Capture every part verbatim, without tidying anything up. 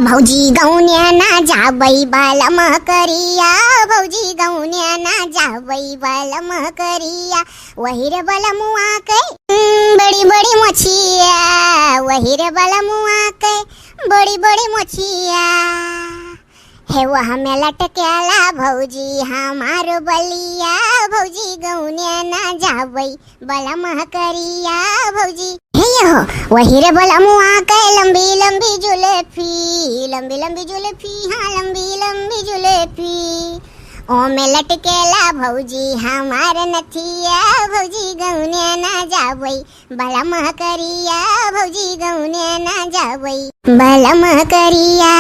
भौजी गौने ना जाबई बलम करिया, भौजी गौने ना जाबई बलम करिया, वही रे बलमुआ के, हम्म, बड़ी बड़ी मोछिया, वही रे बलमुआ के, बड़ी बड़ी मोछिया। हे वह में लटकेला भौजी हमार बलिया, भौजी गौने ना जाबई बलम करिया भौजी। हे हो, वही रे बलमुआ के लंबी लंबी जुल्फी, लंबी लंबी जुल्फी, हाँ, लंबी लंबी जुल्फी। ओमे लटकेला भौजी हमार नथिया, भौजी गौने ना जाबई बलम करिया, भौजी गौने ना जाबई बलम करिया।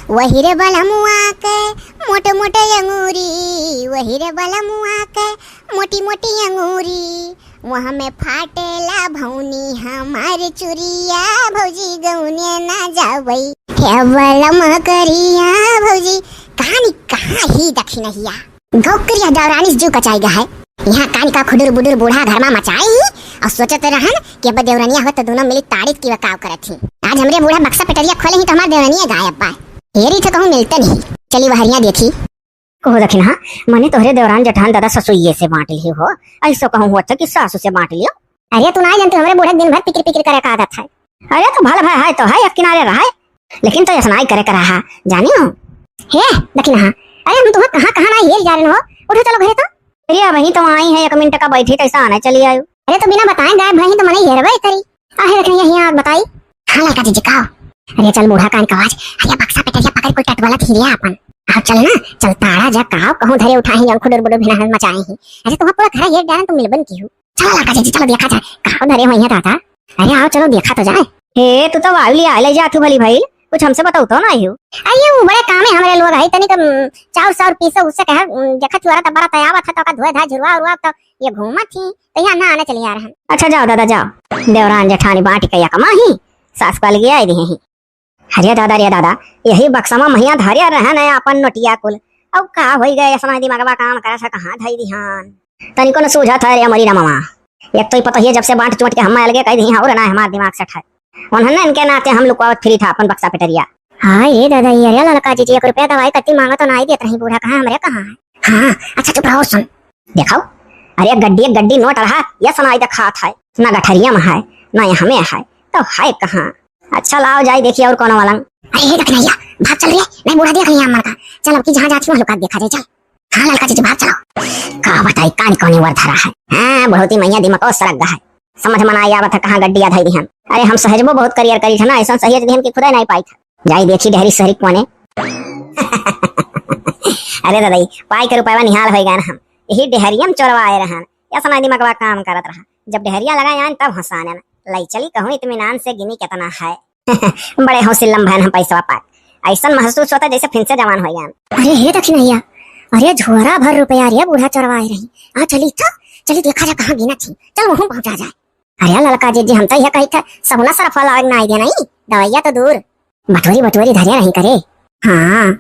वही रे बलमुआ के मोट मोट अंगूरी, वही रे बलमुआ के मोटी मोटी अंगूरी, वहाँ में फाटेला भौनी हमार चुरिया, भौजी गौने ना जाबई हे बलम करिया भौजी। कहाँ नी, कहाँ ही दखिनहिया? गौ करिया देवरानी से जीव कचाई गा है। यहाँ कान का खुडुर बुडुर बूढ़ा घर मा मचाई ही और सोचत रहन कि अब देवरनिया हो तो दोनों मिली ताड़ीत की वकाव करत ही। आज हमरे बूढ़ा बक्सा पेटरिया खोले ही तो हमार देवरनिया गायब बा। हेरी तो कहूँ मिलते नहीं। चली वहरिया देखी। कहो दखिनहा, मने तोहरे देवरान जेठान दादा ससुइये से बांट लियो हो, ऐसो कहूँ होत कि सासू से बांट लियो। अरे तू नाई जानती, हमरे बूढ़ा दिन भर पिकिर पिकिर करे का आदत है। अरे तो भल भाई है तो है, एक किनारे रहे, लेकिन तो ऐसा नाई करे का रहा, जानियो। हे दखिनहा, अरे हम तुम्हें कहाँ कहाँ ना हेर जा रहे हो, उठो चलो घरे तो। अरे अबहीं तो आई है, एक मिनट का बैठी तैसा आने चली आयो। अरे तो बिना बताए गायब भई तो मने हेरबे करी। आहे रखे यही आग बताई। हाँ लड़का जीजी का? अरे चल बूढ़ा कान का आवाज। अरे बक्सा पेटरिया पकड़ कोई टटवाला धीरे आपन। आप चल ना, चल ताड़ा जा काव कहूँ धरे उठाए ही, जौन खुडुर बुडुर भिनाहन मचाए ही। अरे तुम्हारा पूरा घर हेर डालन, तुम मिलबन की हो। चलो लड़का जीजी चलो देखा जाए काव धरे हुई है दादा। अरे आओ चलो देखा तो जाए। हे तू तो वायु लिया ले जा तू भली भाई, कुछ हमसे बताओ तो ना हो। अरे वो बड़े काम है हमारे लोग है तनिक, हम्म, चाउर साउर पीसो उससे कहे, हम्म, देखा चुआरा तब बड़ा तयावत है तो का धोए धाए झुरवा उरवा तो ये घूमत ही तो यहाँ ना आने चली आ रहा है। अच्छा जाओ दादा जाओ, देवरान जेठानी बांट के या कमाही, सास को अलगे आए दिए ही। अरे दादा, रे दादा, यही बक्सा मा महिया धरे रहन है आपन नोटिया कुल। अब का होई गए, ऐसा दिमागवा काम करे से कहाँ धई दिहान। तनिको न सूझत है रे मरी ना मामा। एक तो ही पता ही है, जब से बांट चोट के हम अलगे कह दी और ना हमार दिमाग सेट है। उन्होंने इनके नाते हम लुकवावत फिरी था अपन बक्सा पेटरिया। हाय रे दादा, ये अरे ललका जीजी, एक रुपया दवाई कत्ती मांगा तो नाई देत रही बूढ़ा, कहाँ हमरे कहाँ है? हाँ, अच्छा चुप रहो, सुन। देखाओ, अरे गड्डी, एक गड्डी नोट रहा, ये सुनाई देखात है, ना गठरिया में है, ना यहाँ में है, तो है कहाँ? अच्छा लाओ जाई देखी और कोनो वाला। अरे हे दखिनहिया, भाग चल रे, नहीं बूढ़ा देख लिया हमार का। चल अब की जहाँ जाती वहाँ लुका देखा जाए, चल। हाँ ललका जीजी भाग चलो। का बताई कानी कोनी वर धरा है। हाँ, बहुत ही मैया दिमाग और सरक गा है। समझ में ना आवत है कहाँ गड्डिया धई दिहन। अरे हम सहेजबो बहुत करियर करी था ना, ऐसा सहेज दिहन कि खुदा नहीं पाई था। जाई देखी डेहरी सहरी कोने। अरे दादा, पाई के रुपया निहाल होई गए ना हम। यही डेहरिया में चोरवा आए रहन। ऐसा ना दिमागवा काम करत रहा। जब डेहरिया लगा आन तब हंसाने ना। लई चली कहूँ इत्मीनान से गिनी कितना है। बड़े हौसिल्लम भैन हम पैसवा पाक। ऐसन महसूस होता जैसे फिर से जवान हो गया। अरे हे दखिनहिया, अरे झोरा भर रुपया रे बूढ़ा चोरवाए रही। आ चली तो, चली देखा जा कहाँ गिना थी। चल वहूँ पहुँचा जाए। अरे ललका जीजी, हम तो यह कही था, सब ना सरफा लाग ना आई देना ही, दवाइया तो दूर। बटोरी बटोरी धरे रही करे। हाँ।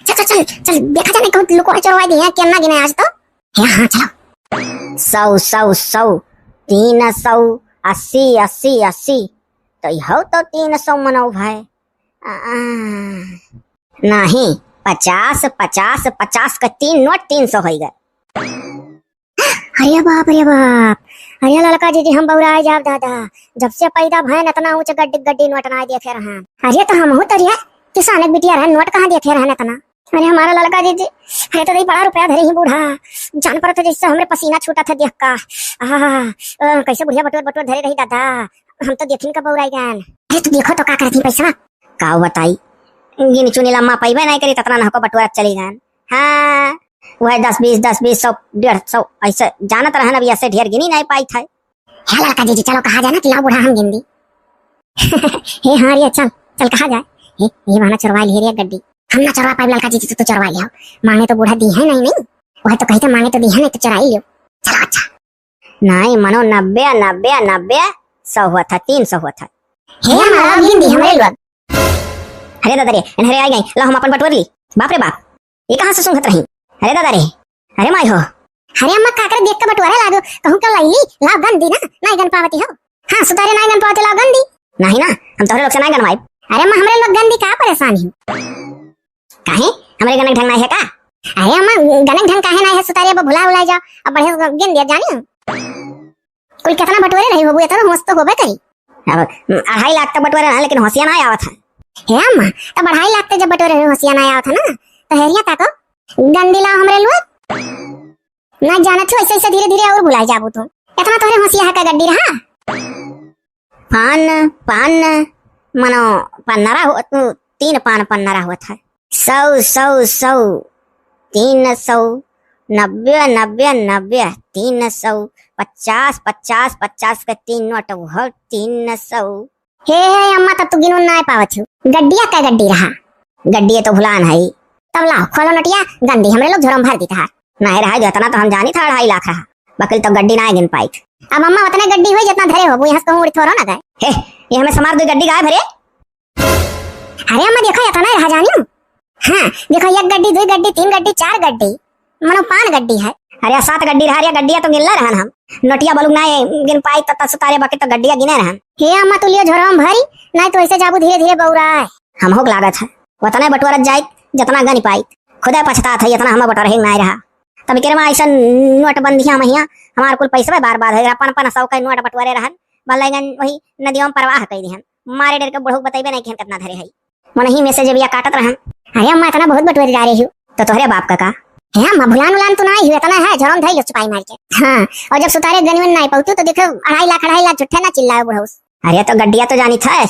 चल, चल, चल, चल, देखा जाने कहूँ लुकवा चोरवा दिए, क्या ना गिने आज तो। हे हाँ, चलो। सौ, सौ, सौ, तीन सौ, अस्सी, अस्सी, अस्सी। तो यहो तो तीन सौ मनौ भाई। आ, आ, नहीं, पचास, पचास, पचास का तीन नोट तीन सौ होई गए। अरे बाप रे बाप, अरे ललका जीजी हम बौराए जाब दादा, जब से पैदा भयन इतना ऊंच गड्डी गड्डी नोट नाय देखे रहन। अरे तो हमहू तरिया किसान एक बिटिया रहन, नोट कहाँ देखे रहन इतना। अरे हमारा ललका जीजी, अरे तो दई बड़ा रुपया धरे ही बूढ़ा, जान पड़त है जैसे हमरे पसीना छूटत है देख का। आहा, अ, कैसे बुढ़िया बटोर बटोर धरे रही दादा, हम तो देखिन का बौराई गन। अरे तो देखो तो का करत ही पैसा। का बताई, गिन चुनी लम्मा पैबे नहीं करी, ततना नहको बटोरत चली गन। हाँ, वह दस बीस, दस बीस, सौ, डेढ़ सौ, ऐसे जानत रहन, अभी ऐसे ढेर गिनी नहीं पाई था। हे ललका जीजी, चलो कहा जाए ना कि लाओ बूढ़ा हम गिन दी। हे हाँ रे, चल, चल कहा जाए। हे, ये बहाना चोरवा लिए रे गड्डी। हम ना चोरवा पाए ललका जीजी, तू तो चोरवा लियो। मांगे तो बूढ़ा दी है नहीं, नहीं। वह तो कहते मांगे तो दी है नहीं तो चोराई लियो। चलो अच्छा। नहीं मनो, नब्बे, नब्बे, नब्बे, सौ हुआ था, तीन सौ हुआ था। हे हमारा गिन दी हमरे लोग। अरे दादा रे, इन्हरे आ गई, ला हम अपन बटोर ली। बाप रे बाप, ये कहाँ से सूंघत रही? अरे दादा रे, अरे माई हो। अरे अम्मा, काकर देख के बटोरे लागो, कहूँ का लैली, लाओ गन दी ना, नाई गन पावती हो। हाँ, सुतारे नाई गन पावती, लाओ गन दी। नहीं ना, हम तोहरे लोग से नाई गनवाई। अरे अम्मा, हमरे लोग गन दी का परेशान ही? काहे? हमरे गनक ढंग नाहीं है का? अरे अम्मा, गनक ढंग काहे नाहीं है, सुतारी अब भुला उला जाओ, अब बढ़िया से गिन दिया जानी। कुल केतना बटोरे रही होबू, एतना होश तो होबे करी। अब अढ़ाई लाख तक बटोरे रहा, लेकिन होशिया नाहीं आवत है। हे अम्मा, तब अढ़ाई लाख तक जब बटोरे रही होशिया नाहीं आवत है ना, तो हेरिया ताको, गन दी लाओ हमरे लोग। ना जानत हो, ऐसे ऐसे धीरे धीरे और भुलाई जाबू तू। एतना तोहरे होशिया है का गड्डी रहा? पान, पान, मनो पन्नरा हो, तू तीन पान पन्नरा होत है। सौ, सौ, सौ, तीन सौ, नब्बे, नब्बे, नब्बे, तीन सौ, पचास, पचास, पचास के तीन नोट, वो तीन सौ। हे, हे, अम्मा, तब तू गिनून नाहीं पावत हो। गड्डिया का गड्डी रहा? गड्डिया तो भुलान है। तब लाओ, खोलो नोटिया, गन दी हमरे लोग झोरम भर दी तहार। नाहीं रहा, जो इतना तो हम जानी था, अढ़ाई लाख रहा। बकिल तो गड्डी नाहीं गिन पाई। अब अम्मा, उतने गड्डी हुई जितना धरे हो, वो यहाँ से कहूँ उड़ी थोड़ो ना गए। हे, ये हमें समार दो गड्डी गाय भरे। अरे अम्मा, देखो, इतना रहा जानी। हाँ, देखो, एक गड्डी, दुई गड्डी, तीन गड्डी, चार गड्डी, मनो पान गड्डी है। अरे, सात गड्डी रहा, अरे, गड्डिया तो गिनला रहन हम। नोटिया बलुक ना गिन पाई, तो तसु तारे बाकी तो गड्डिया गिने रहन। हे अम्मा, तू लियो झोरवा में भरी, नाहीं तो ऐसे जाबू धीरे धीरे बउरा है। हम होक लागत है, उतने बटोरत जाइत, जितना गन पाइत। खुदे पछतात है, इतना हम बटोर ही नाहीं रहा। तब के रे माँ, ऐसा नोटबंदिया महिया, हमार कुल पैसवे बर्बाद है, पन पन सौ का नोट बटोरे रहन, भले गन वही नदियों में प्रवाह कर दिहन। मारे डर के बुढ़ऊ बतइबे नहीं कि हम कितना धरे हई। मनही में से जबिया काटत रहन। अरे अम्मा, इतना बहुत बटोरी डारे हो। तो तोहरे बाप का का? हे अम्मा, भुलान उलान तो ना आई हो, इतना है, झोरम धइल छुपाई मार के। हाँ, और जब सुतारे गन वन ना पाउतू तो देखो, अढ़ाई लाख, अढ़ाई लाख झूठे ना चिल्लाओ बुढ़ऊ। अरे तो गड्डिया तो जानी था,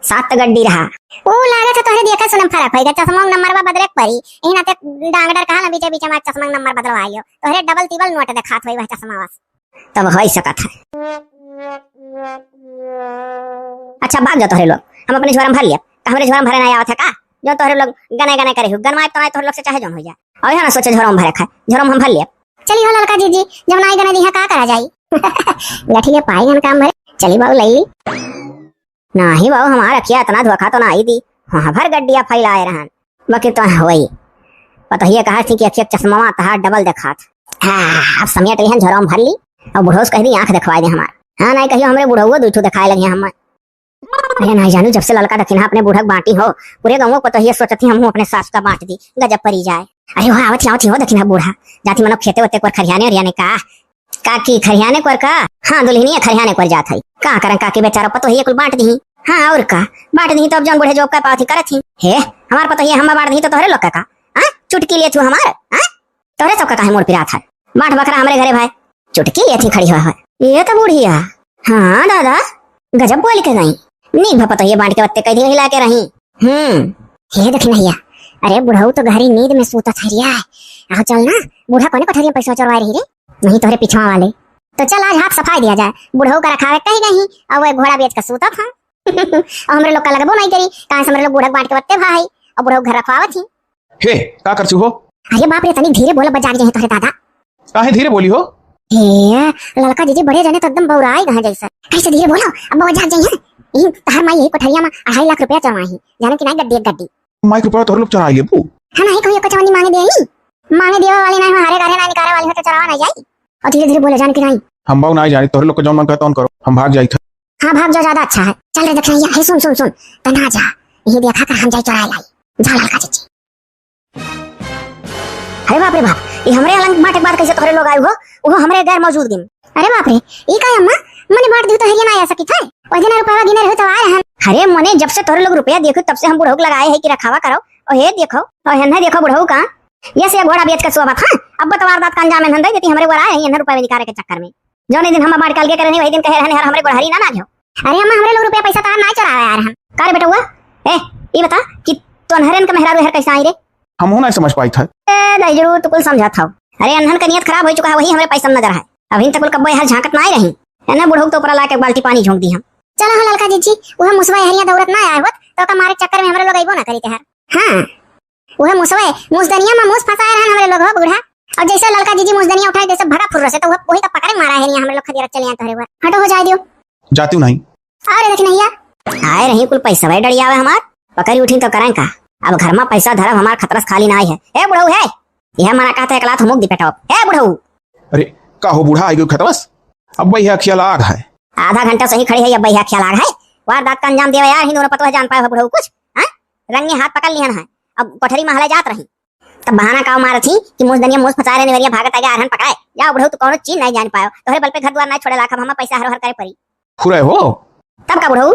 सात तो गड्डी रहा। ओ लागत है तोहरे देखा सुनम फर्क होइगा, चश्मा नंबर बा बदले के परी। यही नाते डांगडर कहा ना, बीचे बीचे हमार चश्मा नंबर बदलवा लियो, तोहरे डबल टिबल नोट देखात होई वह चश्मा बस। तब होइ सकत है। अच्छा, भाग जाओ तोहरे लोग, हम अपने झोरा में भर लिया। का हमरे झोरा में भरे ना आवत है का? जो तोहरे लोग गने गने करे हो, गनवाए तो आए तोहरे लोग से चाहे जौन हो जाए। और यहाँ ना सोचे झोरा में भरे खाए, झोरा में हम भर लिया। चली हो ललका जीजी, जब ना आई गने दी है, का करा जाई? गठिया पाई हन काम भरे, चली बाबू लई ली। नाही बाबू, हमार अखिया इतना धोखा तो नाही दी। हाँ, भर गड्डिया फैलाए रहन। बाकी तो होई। पतोहिया कहा थी कि अखिया चश्मा तहार डबल देखात। हाँ, अब समेट लिहन, झोरा में भर ली। और बुढ़ऊ से कह दी, आँख देखवाए दे हमार। हाँ, नाही कहियो हमरे बुढ़ऊ दुई ठो देखाए लगे हम। अरे नाही जानू, जब से ललका दखिनहा अपने बूढ़ा के बांटी हो, पूरे गाँव को पतोहिया सोचत ही हमहू अपने सास का बांट दी, गजब परी जाए। अरे हो, आवत ही, आवत ही हो दखिनहा बूढ़ा, जाती मनो खेते वेते कोर खरियाने ओरियाने का। काकी, खरियाने कोर का? हाँ दुल्हनिया, खरियाने कोर जात है। का करन काकी, बेचारा पतोहिया कुल बांट दी। हाँ और का, बांट दी तो अब जौन बूढ़े जो का पावत ही करत ही। हे, हमार पतोहिया हम बांट दी तो तोहरे लोग का का? हाँ, चुटकी लेत हो हमार, हाँ? तोहरे सब का काहे मोर पिरात है? बांट बखरा हमरे घरे भाई, चुटकी लेत ही खड़ी हुआ है। ये तो बूढ़िया, हाँ दादा, गजब बोल के गई। नीक भा पतोहिया बांट के बत्ते कह दी हिला के रही। हम्म। हे दखिनहिया, अरे बुढ़ऊ तो गहरी नींद में सूतत है रिया। आओ चल ना, बूढ़ा कोने कोठरिया में पैसा चोरवाए रही रे? नहीं तोहरे पिछवा वाले। तो चल आज हाथ सफाई दिया जाए, बुढ़ऊ का रखावे कही गई, और वो घोड़ा बेच के सूतत है। और हमरे लोग का लगबो नहीं करी, कहाँ से हमरे लोग बूढ़ा के बांट के बत्ते भा है, और बुढ़ऊ घर रखवावत ही। हे, का करछू हो? अरे बाप रे, तनी धीरे बोला, बजा जाए तोहरे दादा। काहे धीरे बोली हो? हे, ललका जीजी बड़े जने तो एकदम बौराई गए जैसे। कैसे धीरे बोलो, अब बजा जाए। यही तहर माई यही कोठरिया में अढ़ाई लाख रुपया चोरवाई, जाने कि नहीं गड्डी एक गड्डी। माई के ऊपर तोहरे लोग चोराई लेबू? हम नहीं कहियो कचौनी मांगे देनी। मांगे देवे वाली नहीं हो, हरे घरे ना निकाले वाली हो तो चोरावा ना जाई। और धीरे धीरे बोले, जान के नहीं। हम बाऊ ना जानी, तोहरे लोग के जौन मन करे तौन करो, हम भाग जाई था। हाँ भाग जाओ, ज्यादा अच्छा है। चल रे दखिनहिया, हे सुन सुन सुन, तना जा, ये देखा कर हम जाई चोराए लाई। जा ललका जीजी। अरे बाप रे बाप, ये हमरे अलंग बांटे के बाद कैसे तोहरे लोग आए हो, वो हमरे गैर मौजूदगी में। अरे बाप रे, ई का अम्मा, मने बांट दी तो हरिया ना आ सकी थे। वह दिन रुपया गिने रहे तो आ रहन। अरे मने जब से तोहरे लोग रुपया देखो तब से हम बुढ़ऊ के लगाए है कि रखावा करो। और हे देखो, और हेन्ने देखो बुढ़ऊ का, ये से घोड़ा बेच के सोबत, हाँ, अब तो वारदात का अंजाम एन्हन दे देती, हमरे वर आए हैं एन्हन रुपया निकाले के चक्कर में। जौने दिन हम बांट के अलगे करे नहीं, वही दिन कहे रहने, "हर हमरे गोड़हरी ना, ना जो।" अरे अम्मा, हमरे लोग रुपया पैसा तार ना चोरावे आ रहन। का रे बेटउआ, ए, ई बता कि तोन्हरन के मेहरारू हर कैसे आई रे? हमहू ना समझ पाई था। ए, दाई जरूर तो कुल समझा था। अरे अनहन का नियत खराब हो चुका है, वही हमरे पैसा में नजर है। अभी तक कुल कब्बो हर झांकत ना आई रही। एन्हें बुढ़ऊ तो ऊपर ला के बाल्टी पानी झोंक दी हम। चलो हो ललका जीजी, वह मुसवा हरिया दौड़त ना आए होत, तो का मारे चक्कर में हमरे लोग अइबो ना करी तेहर। हाँ। उहे मुसवे, मुसदनिया में मुस फंसाए रहन हमरे लोग हो बूढ़ा। और जैसे ललका जीजी मुसदनिया उठाए, जैसे भगा फुर्र से, तो उहे, वही का पकड़े मारा है, नहीं हमरे लोग खदिया चले आए तोहरे हुआ। हटो हो जाए दियो। जाती हूँ नहीं। अरे देख नहीं यार। आए रही कुल पैसा भाई डड़ियावे हमार, पकड़ी उठी तो करें का? अब घर में पैसा धरब हमार खतरस खाली ना आई है। ए बुढ़ऊ है, यह मना कहते एक लात मुक दी पेटवा। ए बुढ़ऊ। अरे का हो बूढ़ा, आई गई खतरस? अब भाई है ख्याल आग है। आधा घंटा सही खड़ी है, अब भाई है ख्याल आग है। वारदात का अंजाम देवे यार, ही दोनों पतोह जान पाए हो बुढ़ऊ कुछ, हाँ? रंगे हाथ पकड़ लिहन है। अब कोठरी महले जात रही, तब बहाना काव मारत ही कि मूस दनिया मूस फंसा रहे निवरिया भागत आगे आरहन पकड़े। जाओ बुढ़ऊ, तू कौनो चीज नहीं जान पायो, तोहरे बल पे घर द्वार नहीं छोड़े लाखब, हमें पैसा हरोहर करे पड़ी। खुरे हो। तब का बुढ़ऊ,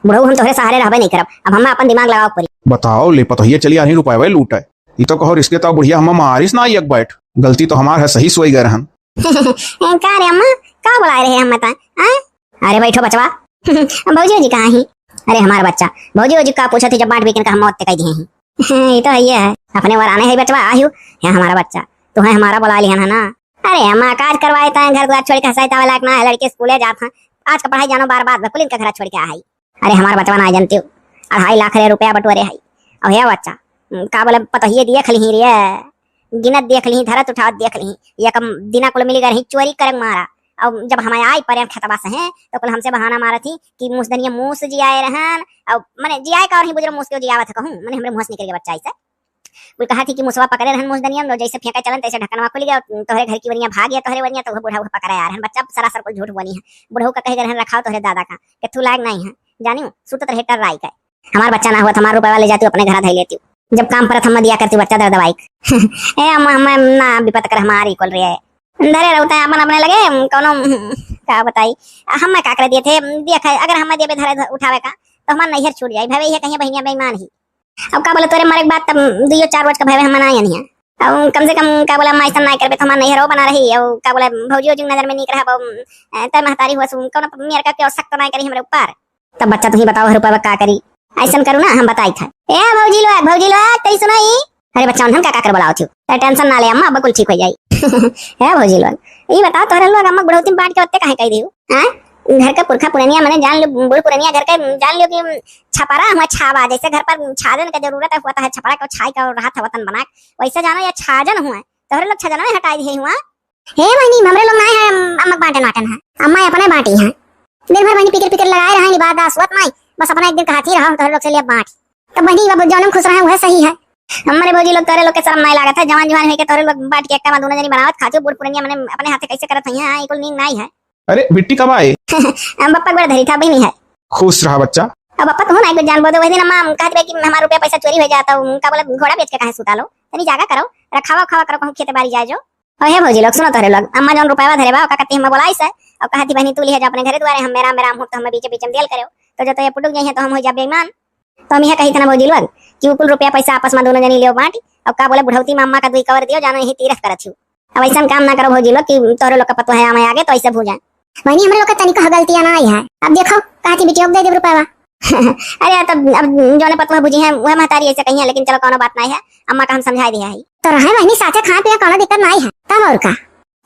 बुढ़ऊ हम तोहरे सहारे रहबे नहीं करब, अब हमें अपन दिमाग लगावे पड़ी। बताओ ले, पतोहिया चली आरही रुपये लूटे। ई तो कहो रिश्ते तो बुढ़िया हमें मारिस ना एक बैठ। गलती तो हमार है, सही सोई गए रहन। का रे अम्मा, का बुलाए रहे हम बता? आय? अरे बैठो बचवा। भौजी, भौजी कहाँ ही? अरे हमार बच्चा, भौजी, भौजी का पूछत ही, जब बांट बिकन का हम मौत ते कह दिए ही। ये तो है, ये है। अपने वराने है बचवा, आयु, है हमारा बच्चा। तू है हमारा बुला लिहन है ना? अरे अम्मा, काज करवाए ताए, घर द्वार छोड़ के हंसाए तावे लायक ना है, लड़के स्कूले जात हैं। आज का पढ़ाई जानो बार बात, कुल इनका घर छोड़ के आ है। अरे हमार बचवा ना जनती हो, अढ़ाई लाख रे रुपया बटोरे है। अब हे बच्चा, का बोले, पतोहिए देख लिही रे, गिनत देख लिही, धरत उठावत देख लिही, एक दिना कुल मिली गए रही चोरी करक मारा। अब जब हम आई परेन खेतवा से हैं, तो कुल हमसे बहाना मारत ही कि मूसदनिया मूस जियाए रहन। अब मने जियाए का और ही बुजुर्ग मूस के जियावत है कहूँ, मने हमरे मुँह से निकल गया बच्चा ऐसे। कुल कहा थी कि मुसवा पकड़े रहन मूसदनिया में, जैसे फेंका चलन तैसे ढक्कनवा खुल गया, तोहरे घर की वनिया भाग गया, तोहरे वनिया तो वह बूढ़ा वह पकड़े आ रहन। बच्चा सरासर कुल झूठ बोली है। बुढ़ऊ का कहे गए रहन रखाओ तोहरे दादा का, के तू लायक नहीं है, जानियो सुतत रहे टर्राई का। हमार बच्चा ना हुआ तो हमार रुपया ले जाती, अपने घर धई लेती। जब काम परत हम दिया करती बच्चा दर्द बाइक। ए अम्मा, हम ना विपत कर हमारी कुल रे। धरे रहता है अपन अपने लगे, कौनो, का बताई, हम का कर दिए थे, देख, अगर हम देबे धरे उठावे का, तो हमार नैहर छूट जाई। भाई, ये कहिए बहनिया बेईमान ही। अब का बोले, तोरे मरे के बाद तब दुइयो चार रोज का भय हम मनाए नहीं है। अब कम से कम का बोले, अम्मा ऐसा ना करबे तो हमार नैहर हो बना रही। अब का बोले, भौजी ओजी नजर में नीक रहा, अब, अ, तय महतारी हुआ सुन, कौन मेर का क्यों सख्त ना करी हमरे ऊपर। तब बच्चा तू ही बताओ, रुपया का करी? ऐसन करू ना, हम बताई था। ए भौजी लोग, भौजी लोग, तई सुनो ई। अरे बच्चा, उन्हन का, का कर बुलाओ थी? अरे टेंशन ना ले अम्मा, अब कुल ठीक हो जाई। ए भौजी लोग, ई बताओ, तोहरे लोग अम्मा बुढ़ौती में बांट के ओत्ते काहे कह दियो? हाँ? घर का पुरखा पुरनिया, मने जान लो, बूढ़ पुरनिया घर का जान लो कि छपरा हुआ छावा, जैसे घर पर छाजन का जरूरत है, हुआ तो है छपरा का छाई का रहा था वतन बना के, वैसे जानो या छाजन हुआ, तोहरे लोग छाजन में हटाई दिए हुआ। हे बहनी, हमरे लोग ना है, अम-, अम्मा के बांटन वाटन है, अम्मा अपने बांटी है। दिन भर बहनी पिकर पिकर लगाए रहे, बात दास हुआ नहीं, बस अपना एक दिन कहती रहो, तोहरे लोग से ले बांट। तब बहनी, अब जौन खुश रहे, वह सही है। हमरे भौजी लोग, तोहरे लोग के शर्म नहीं लागत है, जवान जवान है के तोहरे लोग बांट के एक काम दोनों जनी बनावत खाती हो, बूढ़ पुरनिया मने अपने हाथे कैसे करत है, हाँ, ये कुल नीक नहीं है। अरे बिट्टी कब आए? हम बप्पा गोड़ धरी था, बहनी है। खुश रहा बच्चा। अब बप्पा तू ना एक जान बोल दो, वही दिन अम्मा हम कहत रहे कि हमारा रुपया पैसा चोरी हो जाता, उनका बोला घोड़ा बेच के काहे सुता लो, तनी जागा करो, रखावा खावा करो, कहूँ खेते बाड़ी जाए जो। और हे भौजी लोग, सुनो तोहरे लोग, अम्मा जौन रुपया धरे बा, ओका कत्ती हमें बोलाई से, और कहती बहनी तू लिहे जा अपने घरे द्वारे, हम मेरा मेरा हम तो हमें बीचे बीचे में देल करे, तो जो तो ये पुटुक जाइए तो हम हो जा बेईमान। तो हम यह कही था ना भौजी लोग कि वो कुल रुपया पैसा आपस में दोनों जनी लियो बांट, और का बोले बुढ़ौती में अम्मा का दुई कवर दियो, जानो यही तीरथ करत हूँ। अब ऐसा काम ना करो भौजी लोग कि तोहरे लोग का पतो है हमें आगे तो ऐसे भूजा। बहनी, हमरे लोग का तनिको गलतियाँ ना आई है। अब देखो, कहा थी बिटिया को दे दे रुपया। अरे तब अब जौने पतोह बुझी है, वह महतारी ऐसे कही है, लेकिन चलो कौनो बात नहीं है, अम्मा का हम समझाई दिया है। तो रहे बहनी, साथे खाए पिए कौनो दिक्कत नहीं है, तब और का।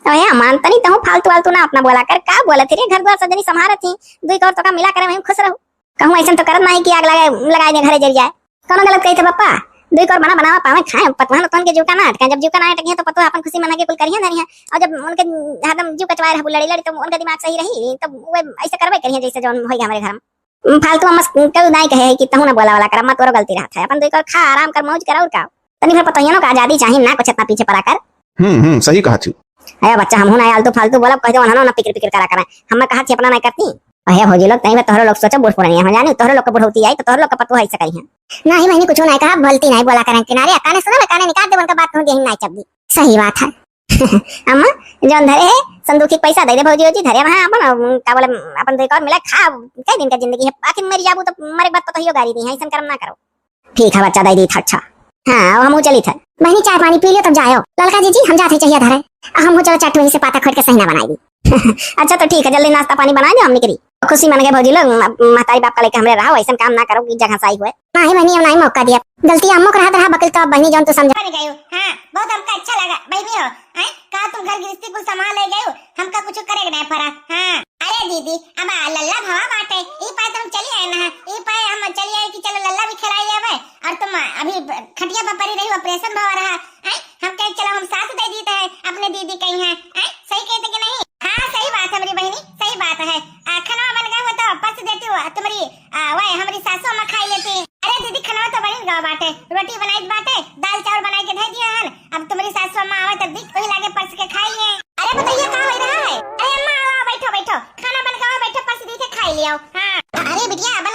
तो हे अम्मा, तनी तहूँ फालतू वालतू ना अपना बोला कर, का बोलत ही रे, घर द्वार सब जनी संभारत ही, दुई कौर तो का मिला करे वहीं खुश रहू। कहूँ ऐसन तो करत नाही कि आग लगा, लगाए दे घरे जल जाए। कौनो गलत कही थे पप्पा, दुई कौर बना बनावा पावे खाए, पतवान उतवान के जीव का ना अटके, जब जीव का ना अटके तो पतोह अपन खुशी मना के कुल करिए धरी है, और जब उनके हरदम जीव कचवाए रहबू लड़ी लड़ी तो उनका दिमाग सही रही, तब वो ऐसे करबे करिए जैसे जौन होई हमरे घर में। फालतू अम्मा से केहू नाई कहे है कि तहूँ ना बोला वाला कर, अम्मा तोरो गलती रहत है, अपन दुई कौर खा आराम कर मौज कर और का। तनी भर पतोहियनो का आजादी चाही ना, कुछ इतना पीछे पड़ा कर। हम्म, हम्म, सही कहा थी। अरे बच्चा, हमहू ना आलतू फालतू बोलब, कह दे उन्हनो ना पिकिर पिकिर करा करें, हम कहा थी अपना नहीं करती। अरे भौजी लोग, तई में तोहरो लोग सोचो, बूढ़ पुरानिया हो जानी, तोहरो लोग के बुढ़ौती आई तो तोहरो लोग के पतोह ऐसे कही है। नहीं बहनी, कुछ नहीं कहा, बोलती नहीं बोला करें किनारे, काने सुना ना, काने निकाल दे, उनका बात कहूँ देही नहीं चबदी। सही बात है। अम्मा, जौन धरे है संदूक ही पैसा दे दे भौजी, भौजी धरे वहाँ अपन, अम, का बोले, अपन दुई कौर मिला खा, कई दिन का जिंदगी है, आखिर मर जाबू तो मरे के बाद पतोहियो गारी दी है, ऐसन कर्म ना करो। ठीक है बच्चा, दे दी था, अच्छा। हाँ, अब हमहू चली थे। बहनी चाय पानी पी लियो तब जायो। ललका जी जी, हम जाते चाहिए धरे। अब हमहू चलो चट्टू वहीं से पाता खोट के सही ना बनाई दी। अच्छा तो ठीक है, जल्दी नाश्ता पानी बना दो, हम निकली। खुशी मन गए भौजी लोग, म-, महतारी बाप का लेके हमरे रहो, ऐसन काम ना करो कि जगह साई हुए। नहीं बहनी, हम नहीं मौका दिया। गलती अम्मो को रहत रहा, बकल तो अब बहनी जौन तू समझा। बन गई हो। हाँ, बहुत हमका अच्छा लगा बहनी हो। हैं? का तुम घर गृहस्थी कुल संभाल ले गई हो, हमका कुछ करे के नहीं पड़ा। हाँ। अरे दीदी, अब आ लल्ला भवा बाटे, ई पाए तो हम चली आए ना, ई पाए हम चली आए कि चलो लल्ला भी खिलाई आवे, और तुम अभी खटिया पर पड़ी रही, ऑपरेशन भवा रहा, हैं? हम कहे चलो हम सास दे दीते हैं अपने दीदी के यहाँ, हैं? सही कहते कि नहीं? हाँ, सही बात है मेरी बहनी, सही बात है। आ, खाना बन गया हो तो परस देती हो, तुम्हारी, आ, वह हमारी सासू अम्मा खाई लेती। अरे दीदी, खाना तो बन गया बाटे, रोटी बनाई बाटे, दाल चावल बनाई के धर दिया है, अब तुम्हारी सासू अम्मा आवे तब दी वही लागे परस के खाई लिए। अरे बताइए का हो रहा है? अरे अम्मा आओ, आओ, बैठो, बैठो, खाना बन गया, बैठो, परस दी थे, खाई लियो। हाँ। अरे बिटिया, बन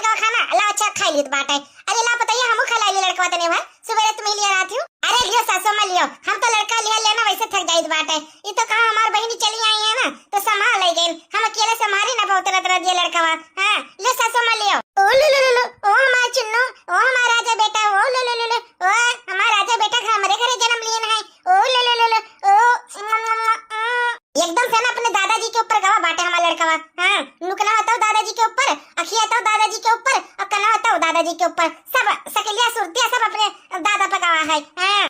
लिहित बाटे। अरे ला पतैया, हमहू खिलाई ली लड़कवा तने भर, सुबेरे तुम ही लिया रहत हो। अरे लियो सासू अम्मा लियो, हम तो लड़का लिया लेना वैसे थक जाइत बाटे। ई तो कहा हमार बहिनी चली आई है ना, तो संभाल ले गई, हम अकेले संभाली ना बहुत तरह तरह दिया लड़कवा। हाँ लियो सासू अम्मा लियो। ओ लो लो लो लो, ओ हमार चुन्नू, ओ हमार राजा बेटा, ओ लो लो लो लो, ओ हमार राजा बेटा, हमरे घरे जन्म लिए है। ओ लो लो लो लो, ओ, एकदम से ना अपने दादाजी के ऊपर गवा बाटे हमार लड़कवा। हाँ, नुकना हताओ दादाजी के ऊपर, अखिया हताओ दादाजी के ऊपर, और कना हताओ दादाजी के ऊपर। सब सकलिया सुरतिया सब अपने दादा पे गवा है। हाँ।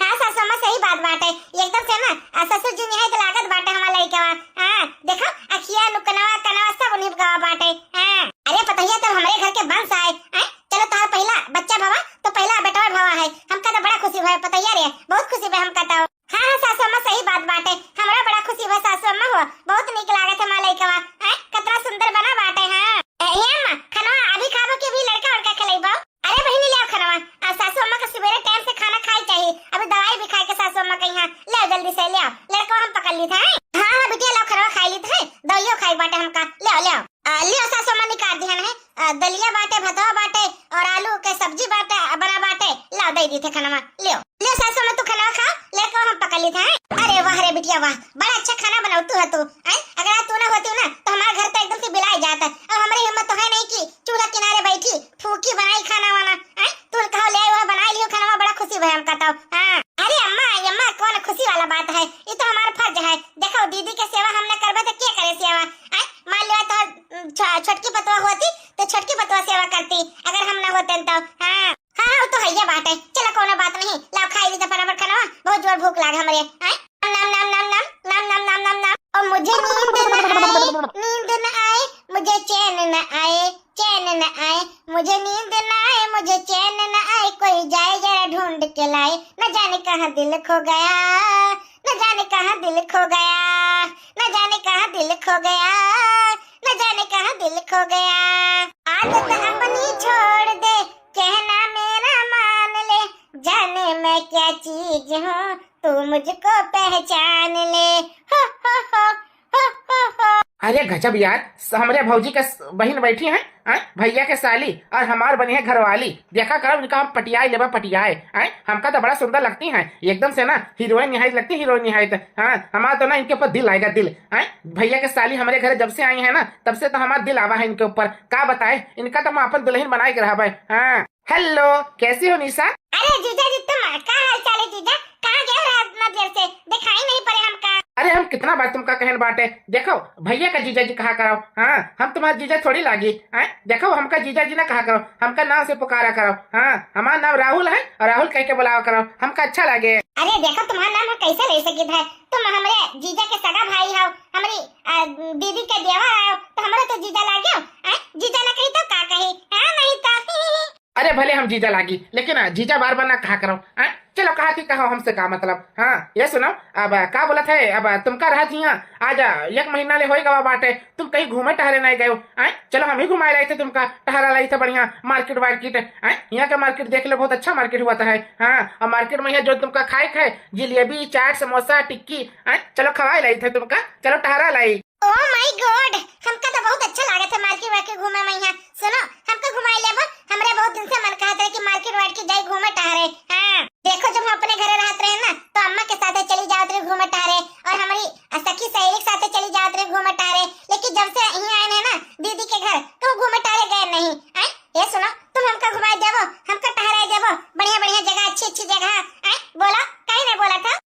हाँ सासू अम्मा, सही बात बाटे। एकदम से ना, आ, ससुर जी निहायत लागत बाटे हमार लड़कवा। हाँ, देखो, अखिया, नुकनवा, कनवा सब उन्हीं पे गवा बाटे। हाँ। अरे पतैया, तब हमरे घर के वंश आए, हैं? चलो, तोहार पहिला बच्चा भवा, तो पहिला बेटवा भवा है। हमका तो बड़ा खुशी भवा, पतैया रे, बहुत खुशी भवा हमका तो। हाँ, हाँ, सासू अम्मा, सही बात बाटे, हमरा बड़ा खुशी भवा सासू अम्मा हो, बहुत नीक लागत है हमार लइकवा, हैं? कितना सुंदर बना बाटे, हाँ। ए, ए अम्मा, खनवा अभी खाबो कि अभी लड़का उड़का खिलैबो? अरे बहिनी, ले आओ खनवा, आ, सासू अम्मा का सुबेरे टाइम से खाना खाए चाहिए, अभी दवाई भी खाए के सासू अम्मा कहीं, हाँ, ले आओ जल्दी से, ले आओ, लड़का हम पकड़ ली था, हैं? हाँ, हाँ, बिटिया, ले आओ खनवा खाए ली था, दवाइयो खाए बाटे हमका, ले आओ, ले आओ। आ, लियो सासू अम्मा निकाल दिहन है। आ, दलिया बाटे, भतवा बाटे और आलू के सब्जी बाटे, बना बाटे। लाओ, दे दी थे खनवा। लियो, लियो सासू अम्मा, तू खनवा खाओ, लड़का हम पकड़ ली थे। अरे वाह रे बिटिया वाह, बड़ा अच्छा खाना बनाऊ तू है तू। हैं? अगर आज तू ना होती ना तो हमारा घर तो एकदम से बिलाई जाता। अब हमारी हिम्मत तो है नहीं कि चूल्हा किनारे बैठी फूकी बनाई खाना वाना। हैं? तू कहो ले आई, वह बनाई लियो खाना, बड़ा खुशी भई हमका तो। हाँ। अरे अम्मा, अम्मा, कौन खुशी वाला बात है? ये तो हमारा फर्ज है। देखो दीदी के सेवा हम ना करबे तो के करे सेवा? हैं? मान लिया तो, उम, छ-, छोटकी पतवा होती तो छोटकी पतवा सेवा करती, अगर हम ना होते तो। हाँ, हाँ, हाँ, वो तो है ये बात है। चलो, कोनो बात नहीं, लाओ खाई ली तो फटाफट खाना, बहुत जोर भूख लाग हमरे। हैं? नम, नम, नम, नम, नम। ओ मुझे नींद न आए, नींद न आए, मुझे चैन न आए, चैन न आए, मुझे नींद न आए, मुझे चैन न आए, कोई जाए जरा ढूंढ के लाए, न जाने कहाँ दिल खो गया, न जाने कहाँ दिल खो गया, न जाने कहाँ दिल खो गया, न जाने कहाँ दिल खो गया। आदत अपनी छोड़ दे, कहना मेरा मान ले, जाने मैं क्या चीज हूँ, तू मुझको पहचान ले। हो, हो, हो, हो, हो, हो। अरे गजब यार, स-, हमरे भौजी के स-, बहिन बैठी हैं, हैं? भैया के साली और हमार बनी है घरवाली। देखा करो इनका हम पटियाए लेबा पटियाए, हैं? हमका तो बड़ा सुंदर लगती हैं, एकदम से ना हीरोइन निहायत लगती, हीरोइन निहायत। हाँ, हमारा तो ना इनके ऊपर दिल आएगा, दिल। हैं? भैया के साली हमरे घर जब से आई है ना, तब से तो हमार दिल आवा है इनके ऊपर। का बताए, इनका तो हम अपन दुल्हन बनाए के रहबे। हाँ। हेलो, कैसी हो निशा? अरे जीजा जी, तुम का हाल चाल है जीजा? कहाँ गए हो रात इतना देर से? दिखाई नहीं पड़े हमका। अरे हम कितना बार तुमका कहन बाटे, देखो भैया का जीजा जी कहा करो। हाँ, हम तुम्हारा जीजा थोड़ी लागी। हैं? देखो हमका जीजा जी ना कहा करो, हमका नाम से पुकारा करो। हाँ, हमारा नाम राहुल है और राहुल कह के बुलावा करो, हमका अच्छा लगे। अरे देखो तुम्हारा नाम हम कैसे ले सकित है, तुम हमरे जीजा के सगा भाई हो, हमारी, आ, दीदी के देवर हो, तो हमरे तो जीजा लागे हो। हैं? जीजा ना कही तो का कही? हाँ, नहीं तो। अरे भले हम जीजा लागी, लेकिन, आ, जीजा बार बार ना कहा करो। हैं? चलो, कहा थी, कहो हमसे का मतलब? हाँ, ये सुनो, अब, आ, का बोलत है, अब, आ, तुमका रहत हियाँ, आज, आ, एक महीना ले होई गवा बाटे, तुम कहीं घूमे टहरे नहीं गए हो। हैं? चलो, हम ही घुमाए लाई थे तुमका, टहरा लाई थे बढ़िया, मार्केट वार्केट। हैं? यहाँ का मार्केट देख लो, बहुत अच्छा मार्केट हुआ था है। हाँ, और मार्केट में यहाँ जो तुमका खाए खाए, जलेबी, चाट, समोसा, टिक्की, हैं? चलो, खवाए लाई थे तुमका, चलो, टहरा लाई। Oh my God, हमका तो बहुत अच्छा लागत है मार्केट वार्केट घूमे में यहाँ। सुनो, हमका घुमाई लेबो, हमरे बहुत दिन से मन कहत रहे कि मार्केट वार्केट जाई घूमे टहरे। हाँ, देखो जब हम अपने घरे रहत रहे ना, तो अम्मा के साथे चली जावत रहे घूमे टहरे, और हमारी सखी सहेली के साथे चली जावत रहे घूमे टहरे, लेकिन जब से यहाँ आए हैं ना दीदी के घर, तो घूमे टहरे गए नहीं। हैं? ये सुनो, तुम हमका घुमाई देबो, हमका टहराई देबो, बढ़िया बढ़िया जगह, अच्छी अच्छी जगह। हैं? बोलो, काहे नहीं बोला था?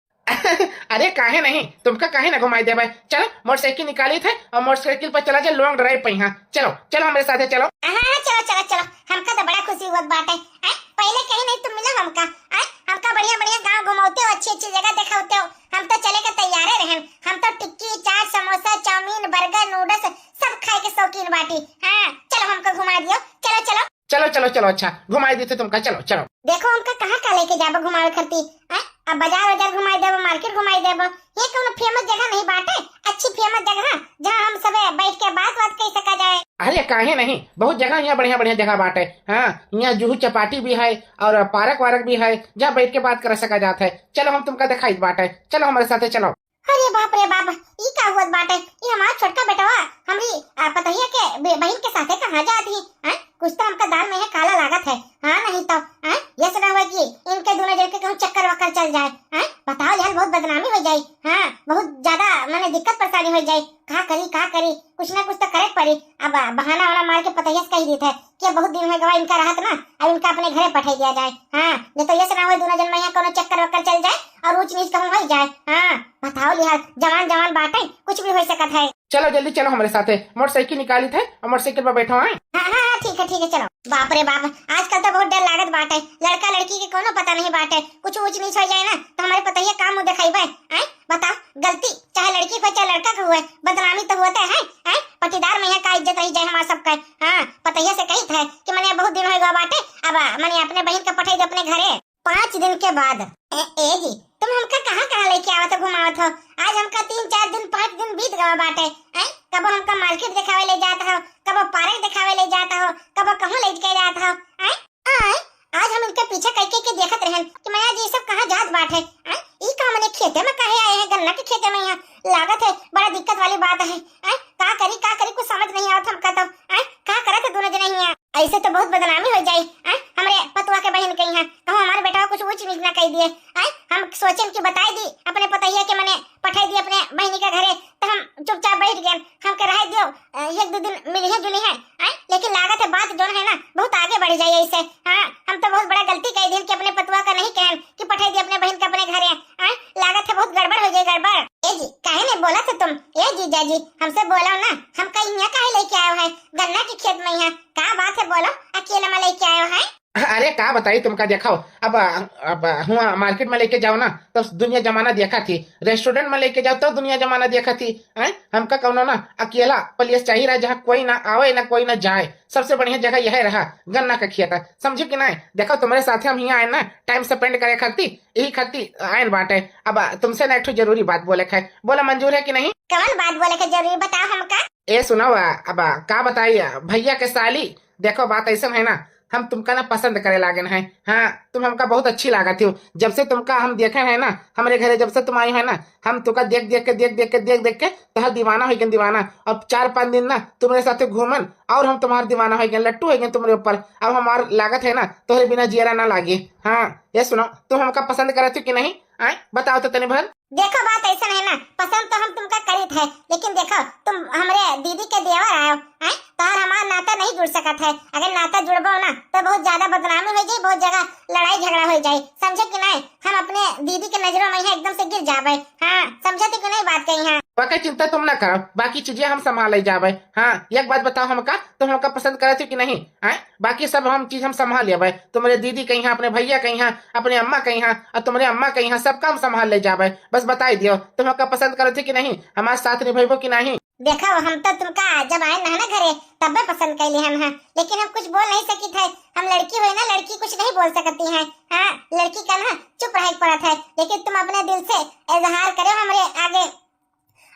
अरे काहे नहीं, तुमका काहे ना घुमाई देबे। चलो मोटरसाइकिल निकाली थे और मोटरसाइकिल पर चला जाए लॉन्ग ड्राइव पे। हाँ चलो, चलो हमरे साथे चलो। हाँ, हाँ, चलो, चलो, चलो, हमका तो बड़ा खुशी हुआ बाटे। आय, पहले कहीं नहीं तुम मिलो हमका। आय, हमका बढ़िया बढ़िया गाँव घुमाते हो, अच्छी अच्छी जगह दिखाते हो, हम तो चले के तैयारे रहन। हम तो टिक्की, चाट, समोसा, चाउमीन, बर्गर, नूडल्स सब खाए के शौकीन बाटी। हाँ, चलो हमको घुमा दियो, चलो, चलो। चलो, चलो, चलो, अच्छा, घुमाई देते तुमका, चलो, चलो। देखो, हमका कहाँ का लेके जाबो घुमावे खरती, हैं? अब बाजार वाजार घुमाई देबो, मार्केट घुमाई देबो। ये कौनो फेमस जगह नहीं बाटे, अच्छी फेमस जगह, जहाँ हम सबे बैठ के बात बात कर सका जाए। अरे, काहे नहीं, बहुत जगह यहाँ बढ़िया बढ़िया जगह बाटे। हाँ, यहाँ जुहू चपाटी भी है और पार्क वार्क भी है, जहाँ बैठ के बात कर सका जात है। चलो, हम तुमका दिखाई बाटे, चलो हमारे साथे चलो। अरे बाप रे बाप, ई का हुअत बाटे? ई हमार छोटका बेटवा हमरी, आ, पतोहिया के बे-, बहिन के साथे कहाँ जात ही? हैं? कुछ तो हमका दाल में है काला लागत है। हाँ, नहीं तो, हैं? ये सुना हुआ कि इनके दोनों जन के कहूँ चक्कर वक्कर चल जाए, हैं? बताओ यार, बहुत बदनामी हो जाई। हाँ, बहुत ज्यादा, माने, दिक्कत परेशानी हो जाई। का करी, का करी? कुछ ना कुछ तो करे पड़ी। अब बहाना वाना मार के पतोहिया से कही देत है कि बहुत दिन हो गवा इनका रहत ना, अब इनका अपने घरे पठाई दिया जाए। हाँ, नहीं तो ये सुना हुआ दोनों जन में यहाँ कोनो चक्कर वक्कर चल जाए और ऊंच नीच कहूँ हो जाए। हाँ, बताओ लिहाल, जवान जवान बाटे, कुछ भी हो सकत है। चलो जल्दी चलो हमरे साथे, मोटरसाइकिल निकालित है और मोटरसाइकिल पर बैठो, आए। हाँ, हाँ, हाँ, ठीक है, ठीक है, चलो। बाप रे बाप, आजकल तो बहुत डर लागत बाटे। लड़का लड़की के कोनो पता नहीं बाटे, कुछ ऊंच नीच हो जाए ना तो हमारे पतोहिया का मुंह देखाइबे, आए? बताओ, गलती चाहे लड़की को चाहे लड़का को हुए, बदनामी तो होते हैं, हैं? पटीदार में यहाँ का इज्जत रही जाए हमार सबका। हाँ, पतोहिया से कहित है कि मने बहुत दिन हो गवा बाटे, अब मने अपने बहिन का पठाई दे अपने घरे। पाँच दिन के बाद, ए, ए जी, तुम हमका कहाँ कहाँ लेके आवत हो, घुमावत हो? आज हमका तीन चार दिन, पाँच दिन बीत गवा बाटे, हैं? कबो हमका मार्केट दिखावे ले जात हो, कबो पार्क दिखावे ले जात हो, कबो कहूँ लेके जात हो, हैं? आए, आज हम इनके पीछे कह के, के देखत रहन कि मैया जी, ई सब कहाँ जात बाटे? आए, ई का मने खेते में काहे आए हैं, गन्ना के खेते में? यहाँ लागत है बड़ा दिक्कत वाली बात है। आए, का करी, का करी, कुछ समझ नहीं आवत हमका तो। आए, का करत है दोनों जने यहाँ? ऐसे तो बहुत बदनामी हो जाई, आए, हमरे पतोहिया के बहिन के यहाँ। कहूँ हमारे बेटवा कुछ ऊंच नीच ना कह दिए। आए, हम सोचेन कि बताई दी अपने पतोहिया के, मने पठाई दी अपने बहिनी के घरे, तो हम चुपचाप बैठ गए, हमके रह दियो, अ, एक दो दिन मिली है जुली है, आए? लेकिन लागत है बात जोन है ना, बहुत आगे बढ़ जाए ऐसे। हाँ, हम तो बहुत बड़ा गलती कह दिन कि अपने पतोहिया का नहीं कहन कि पठाई दी अपने बहिन के अपने घरे, आए? लागत है बहुत गड़बड़ हो जाए, गड़बड़। ए जी, काहे नहीं बोला था तुम? ए जीजा जी, हमसे बोला ना, हमका यहाँ काहे लेके आयो है? गन्ना के खेत में यहाँ का बात है, बोलो, अकेले में लेके आयो है? अरे का बताई तुमका, देखाओ, अब, अब हुआ मार्केट में लेके जाओ ना, तो दुनिया जमाना देखा थी, रेस्टोरेंट में लेके जाओ तो दुनिया जमाना देखा थी, हैं? हमका कौनो ना अकेला प्लेस चाहिए रहा, जहाँ कोई ना आवे ना कोई ना जाए। सबसे बढ़िया जगह यह रहा, गन्ना का खेत है, समझे कि नहीं? देखो, तुम्हारे साथे हम यहाँ आए ना टाइम स्पेंड करे खातिर, यही खातिर आए बाटे। अब तुमसे ना एक ठो जरूरी बात बोले के है, बोला मंजूर है कि नहीं? कौन बात बोले के जरूरी, बताओ हमका। ए सुनो, अब का बताई, भैया के साली, देखो बात ऐसा है ना, हम तुमका ना पसंद करे लागेन है। हाँ, तुम हमका बहुत अच्छी लागत हो। जब से तुमका हम देखे है ना, हमरे घरे जब से तुम आई है ना, हम तुमका देख देख के, देख देख के, देख देख के तोहर दीवाना हो गए, दीवाना। अब चार पाँच दिन ना तुम्हारे साथे घूमन और हम तुम्हार दीवाना हो गए, लट्टू हो गए तुम्हारे ऊपर। अब हमार लागत है ना, तोहरे बिना जियरा ना लागे। हाँ, ये सुनो, तुम हमका पसंद करत हो कि नहीं? आए, बताओ तो तनी भर। देखो, बात ऐसा है ना, पसंद तो हम तुमका करीत है, लेकिन देखो, तुम हमरे दीदी के देवर आयो, हैं? तोहर हमार नाता नहीं जुड़ सकत है। अगर नाता जुड़बो ना, तो बहुत ज्यादा बदनामी हो जाई, बहुत जगह लड़ाई झगड़ा हो जाई, समझे कि नहीं? हम अपने दीदी के नजरों में यहाँ एकदम से गिर जाबे। हाँ, समझे तो कि नहीं बात कही? हाँ, बाकी चिंता तुम ना करो, बाकी चीजें हम संभाल ले जाबे। हाँ, एक बात बताओ हमका, तुम हमका पसंद करत हो कि नहीं? हैं? बाकी सब हम चीज हम संभाल लेबे। तुम्हारे दीदी के यहाँ, अपने भैया के यहाँ, अपने अम्मा के यहाँ और तुम्हारे अम्मा के यहाँ, सबका हम संभाल ले जाबे। बस बताई दियो, तुम हमका पसंद करत हो कि नहीं, हमारे साथ निभाइबो कि नहीं? देखो, हम तो तुमका जब आए ना, ना घरे, तब्बे पसंद कैले हम हैं, लेकिन हम कुछ बोल नहीं सकित है। हम लड़की होए ना, लड़की कुछ नहीं बोल सकती है। हाँ, लड़की का ना चुप रहे पड़त है, लेकिन तुम अपने दिल से इजहार करो हमरे आगे।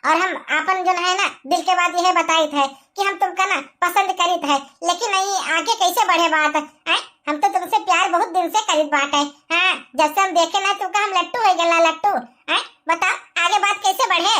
और हम आपन जोन है ना, दिल के बात यह बताइत है कि हम तुमका ना पसंद करित है, लेकिन नहीं आगे कैसे बढ़े बात, हैं? हम तो तुमसे प्यार बहुत दिन से करित बाटे, हाँ, जब से हम देखे ना तुमका, हम लट्टू हो गए ना, लट्टू, हैं? बताओ, आगे बात कैसे बढ़े?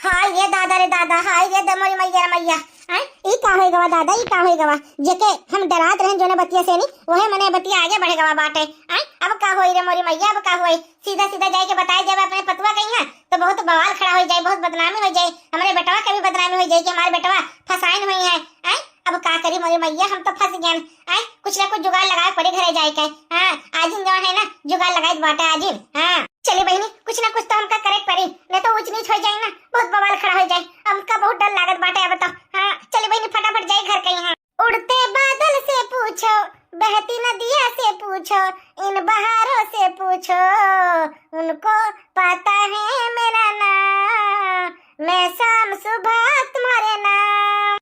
हाय रे दादा रे दादा, हाय रे द-, मोरी मैया रे मैया, हैं? ई का होई गवा दादा, ई का होई गवा? जेके हम डरात रहन जोने बतिया से नी, वहे मने बतिया आगे बढ़ गवा बाटे, हैं? अब का होई रे मोरी मैया, अब का होई? सीधा सीधा जाए के बताए जावे अपने पतोहिया के यहाँ, तो बहुत बवाल खड़ा हो जाए, बहुत बदनामी हो जाए, हमारे बेटवा के भी बदनामी हो जाए कि हमारे बेटवा फसाइन हुई है, हैं? अब का करी मोरी मैया, हम तो फंस गए, हैं? कुछ ना कुछ जुगाड़ लगाए पड़े घरे जाए के। हाँ, आजिन जो है ना, जुगाड़ लगाए बाटे आजिन। हाँ, चली बहिनी, कुछ ना कुछ तो हमका करे पड़ी, नहीं तो ऊंच नीच हो जाए ना, बहुत बवाल खड़ा हो जाए। हमका बहुत डर लागत बाटे अब तो। हाँ, चली बहिनी, फटाफट जाए घर के यहाँ। उड़ते बादल से पूछो, बहती नदिया से पूछो, इन बहारों से पूछो, उनको पता है मेरा नाम, मैं शाम सुबह तुम्हारे नाम।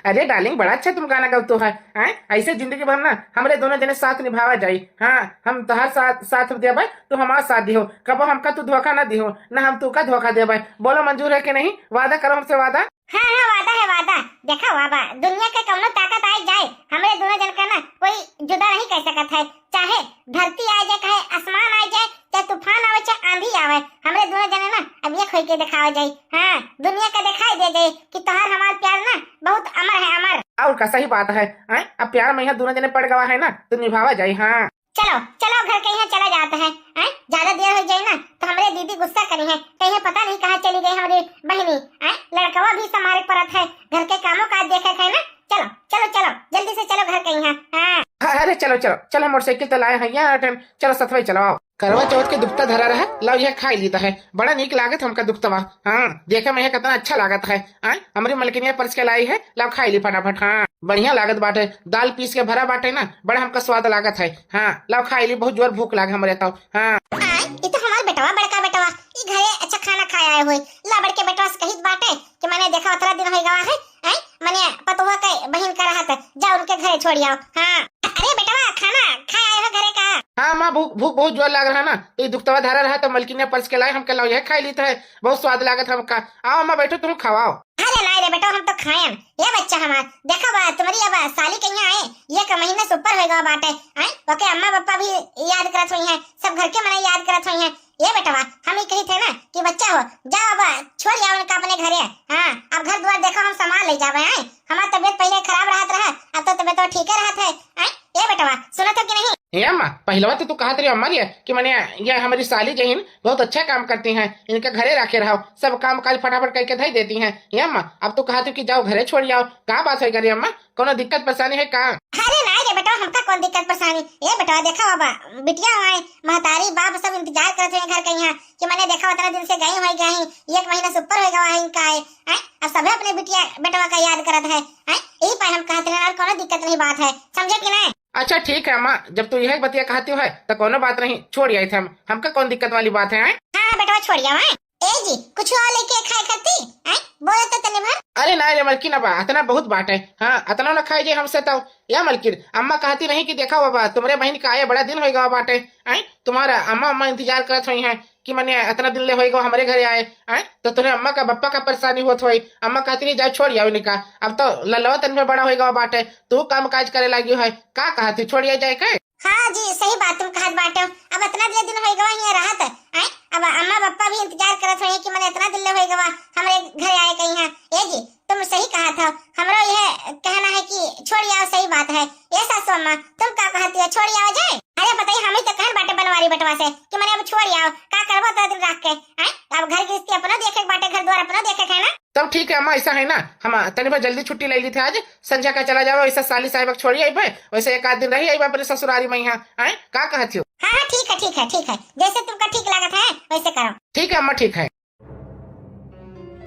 अरे डार्लिंग, बड़ा अच्छा तुम गाना गावत हो, हैं? ऐसे जिंदगी भर ना हमरे दोनों जने साथ निभावा जाई। हाँ, हम तोहार साथ, साथ देबे, तू हमार साथ दिहो, कबो हमका तू धोखा ना दिहो, ना हम तू का धोखा देबे। बोलो, मंजूर है कि नहीं? वादा करो हमसे, वादा। हाँ, हाँ, वादा है, वादा। देखा बाबा, दुनिया के कौनो ताकत आ जाए, हमरे दोनों जन का ना कोई जुदा नहीं कर सकत है। चाहे धरती आ जाए, चाहे आसमान आ जाए, चाहे तूफान आवे, चाहे आंधी आवे, हमरे दोनों जने ना अब एक होई के देखावा जाई, हाँ, दुनिया का देखाई दे जाई कि तोहार हमार प्यार ना बहुत अमर है, अमर। और का, सही बात है, हैं? अब प्यार में यहाँ दोनों जने पड़ गवा है ना, तो निभावा जाई, हाँ। चलो, चलो, घर के यहाँ चला जात है, हैं? ज्यादा देर हो जाई ना, तो हमरे दीदी गुस्सा करी है, कहीं पता नहीं कहाँ चली गई हमारी बहिनी, हैं? लड़कवा भी संभारे परत है, घर के कामों काज देखे के है ना। चलो, चलो, चलो, जल्दी से चलो घर के यहाँ, हाँ। हाँ, अरे चलो, चलो, चलो, मोटरसाइकिल तो लाए हैं यहाँ, टाइम, चलो सथवे चलो, आओ। करवा चौथ के दुपता धरा रहा, लाओ यह खाई लीता है, बड़ा नीक लागत हमका दुपतवा। हाँ, देखे में यह कितना अच्छा लागत है। हाँ, हमरी मलकिनिया परस के लाई है, लाओ खाई ली फटाफट। हाँ, बढ़िया लागत बाटे, दाल पीस के भरा बाटे ना, बड़ा हमका स्वाद लागत है। हाँ, लाओ खाई ली, बहुत जोर भूख लागे हमरे तो। हाँ। आय, ई तो हमार बेटवा, बड़का बेटवा, ई घरे अच्छा खाना खाए आए हुए। ला बड़के बेटवा से कहित बाटे कि मने देखा उतरा दिन हो गवा है, आय, मने पतोह के बहिन का रहत, जा उनके घरे छोड़ आओ। हाँ। अरे बेटवा, खाना खाए आए हो घरे का? हाँ माँ, भूख, भूख बहुत जोर लाग रहा ना, तो ई दुपतवा धरा रहा तो मलकिनिया परस के लाई, हमके लाओ यह खाई लीत है, बहुत स्वाद लागत हमका। आओ अम्मा, बैठो, तुम खाओ। अरे नाई रे बेटा, हम तो खाएम। ये बच्चा हमार, देखा बा, तुम्हारी अब साली कहिया आए, एक महीना से ऊपर हो गवा बाटे, हैं? ओके अम्मा पापा भी याद करत होई हैं, सब घर के मने याद करत होई हैं। ये बेटवा, हम ही कही थे ना कि बच्चा हो, जाओ अब छोड़ आओ उनका अपने घरे। हाँ, अब घर द्वार देखो, हम सामान ले जावे हैं, हमार तबीयत पहले खराब रहत रहा, अब तो तबीयत तो ठीक है रहत है, हैं? ए बेटवा, सुनत हो कि नहीं? ए अम्मा, पहिलवा तो तू कहत रही अम्मा रे कि मने ये हमारी साली जहीन बहुत अच्छा काम करती हैं, इनका घरे रखे रहो, सब काम काज फटाफट करके धई देती हैं। ए अम्मा, अब तू कहत हो कि जाओ घरे छोड़ आओ, का बात होई रे अम्मा, कोनो दिक्कत परेशानी है का? अरे नाई रे बेटवा, हमका कौन दिक्कत परेशानी? ए बेटवा, देखा बाबा, बिटिया हमारे महतारी बाप सब इंतजार करत हैं घर के यहाँ कि मने देखा उतना दिन से गई हुई गई, एक महीना से ऊपर हो गवा है इनका आए, हैं? अब सभे अपने बिटिया बेटवा का याद करत है, हैं? यही पर हम कहते हैं, और कोनो दिक्कत नहीं बात है, समझे कि नहीं? अच्छा ठीक है अम्मा, जब तू यह बतिया कहती है तो कोनो बात नहीं, छोड़ आई थे हम, हमका कौन दिक्कत वाली बात है, हैं? हाँ, हाँ बेटवा, छोड़ आओ, हैं? ए जी, कुछ और लेके खाए खाती, हैं? बोले तो तने भर। अरे ना रे मलकिन, अब अतना बहुत बाटे, हाँ, अतना ना खाए जे हमसे तो। या मलकिन, अम्मा कहती नहीं कि देखा बाबा, तुम्हरे बहिन का आए बड़ा दिन हो गवा बाटे, हैं? तुम्हारा अम्मा, अम्मा इंतजार करत हुई हैं कि मने अतना दिन ले होई गवा हमरे घरे आए, हैं? तो तुम्हरे अम्मा का बप्पा का परेशानी होत होई। अम्मा कहती रही, "जाओ छोड़ आओ इनका।" अब तो ललवा तन में बड़ा होई गवा बाटे, तू काम काज करे लागी है, का कहती, छोड़ आओ जाए के? हाँ जी, सही बात तुम कहत बाटे। अब अतना दिन, दिन होई गवा हियाँ रहत, हैं? अब अम्मा बप्पा भी इंतजार करत होई कि मने अतना दिन ले होई गवा हमरे घरे आए कहीं हैं। ए जी, तुम सही कहत हो, हमरो यह कहना है कि छोड़ आओ, सही बात है। ए सासू अम्मा, तुम का कहती हो, छोड़ आओ जाए? अरे बताई, हम ही तो कहन बाटे बनवारी बेटवा से कि मने अब छोड़ आओ, का करबो अतना दिन रख के, हैं? अब घर गृहस्थी अपनो देखे के बाटे, घर द्वार अपनो देखे के है ना। तब ठीक है अम्मा, ऐसा है ना, हम तनी भर जल्दी छुट्टी ले ली थे आज, संझा का चला जाओ, वैसे साली साहिब के छोड़ी आइबे, वैसे एक आध दिन रही आइबे अपने ससुरारी में यहाँ, हैं? का कहत हो? हाँ, हाँ, ठीक है, ठीक है, ठीक है, जैसे तुमका ठीक लागत है, वैसे करो। ठीक है अम्मा, ठीक है।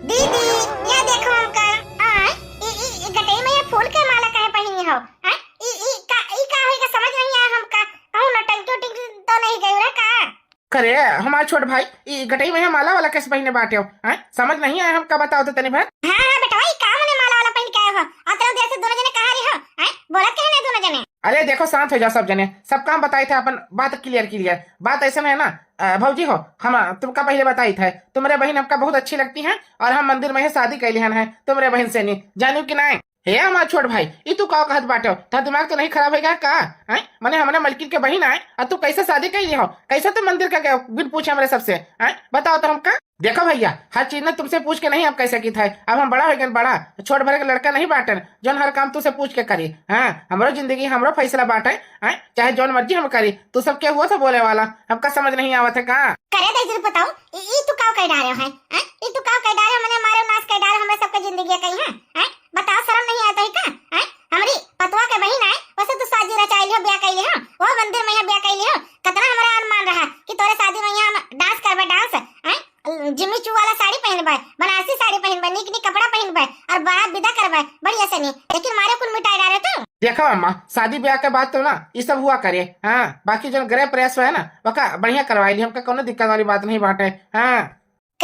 दीदी, या देखो हमका, आ, ई, ई, ई गटई में ये फूल के माला काहे पहिनी हो? हैं? ई, ई का, ई का होई का समझ नहीं आया हमका। कहूँ नौटंकी उटंकी तो नहीं गई रे का? करे, हमार छोट भाई, ई गटई में माला वाला कैसे पहिने बाटे हो? हैं? समझ नहीं आया हमका, बताओ तो तनी भर। हाँ, हाँ, बेटवा, ई का मने माला वाला पहिन के आए हो? अतरे देर से दोनों जने कहाँ रही हो? हैं? बोलत काहे नहीं दोनों जने? अरे देखो, शांत हो जाओ सब जने, सब काम बताई थे अपन, बात clear clear। बात ऐसा है ना, अ, भौजी हो, हम तुमका पहले बताई थे, तुम्हरे बहिन हमका बहुत अच्छी लगती हैं और हम मंदिर में ही शादी कैली हन है तुम्हरे बहिन से नहीं, जानू कि नहीं? हे हमार छोट भाई, ई तू का कहत बाटे? तोर दिमाग तो नहीं खराब होइगा का? हैं? मने हमरे मलकिन के बहिन आए, और तू कैसे शादी कैली हो? कैसे तू मंदिर का गए बिन पूछे हमरे सबसे? हैं? बताओ तो हमका। देखो भैया, हर चीज ना तुमसे पूछ के नहीं हम कैसे की था। अब हम बड़ा हो गए, बड़ा, छोट भरे के लड़का नहीं बाटन, जौन हर काम तुमसे पूछ के करी। हाँ, हमरो जिंदगी, हमरो फैसला बाटे, हैं? चाहे जौन मर्जी हम करी, तू सब के हुआ था बोले वाला, हमका समझ नहीं आवत है का? करे दे, जरा बताओ, ई, ई तू का कह डारे हो, हैं? हैं? ई तू का कह डारे हो, मने मारे नाश कह डारे हो हमरे सबके जिंदगी कहीं, हैं? हैं? बताओ, शर्म नहीं आया तो ही का? हैं? हमरी पतवा के बहिन आए, वैसे तू शादी रचाई लियो, ब्याह कैली हो, वो मंदिर में यहाँ ब्याह कैली हो, कितना हमारा अरमान रहा कि तोरे शादी में यहाँ हम dance करबे, dance, हैं? जिम्मी चू वाला साड़ी पहनबे, बनारसी साड़ी पहनबे, नीक नीक कपड़ा पहनबे और बारात विदा करबे, बढ़िया से नहीं, लेकिन मारे कुल मिटाई डारे तू। देखो अम्मा, शादी ब्याह के बाद तो ना ये सब हुआ करे, हाँ, बाकी जो गृह प्रवेश है ना, वका बढ़िया करवाई ली, हमका कोनो दिक्कत वाली बात नहीं बाटे, हाँ।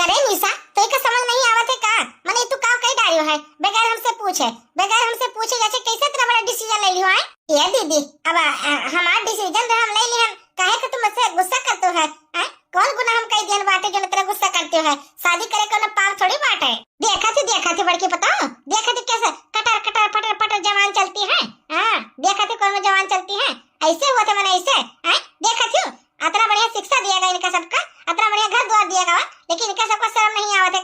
करे निशा, तो का समझ नहीं आवत है का? मने तू का कह डारियो है, बगैर हमसे पूछे, बगैर हमसे पूछे जैसे कैसे इतना बड़ा decision ले लियो है? ये दीदी, अब, अ, हमार decision तो हम ले लिहन, काहे के तुम ऐसे गुस्सा करते हो, हैं? कौन गुनाह हम कह दियन बाटे जो इतना गुस्सा करते हो? शादी करे कोनो पाप थोड़ी बाटे। देखा थी, देखा थी बड़की पतोह, देखा थी कैसे कटर कटर पटर पटर जवान चलती है। हाँ, देखा थी कौन जवान चलती है, ऐसे हुआ थे मने ऐसे, हैं? देखा थी, अतना बढ़िया शिक्षा दिया गया इनका सबका, अतना बढ़िया घर द्वार दिया गया, लेकिन इनका सबका शर्म नहीं आवत है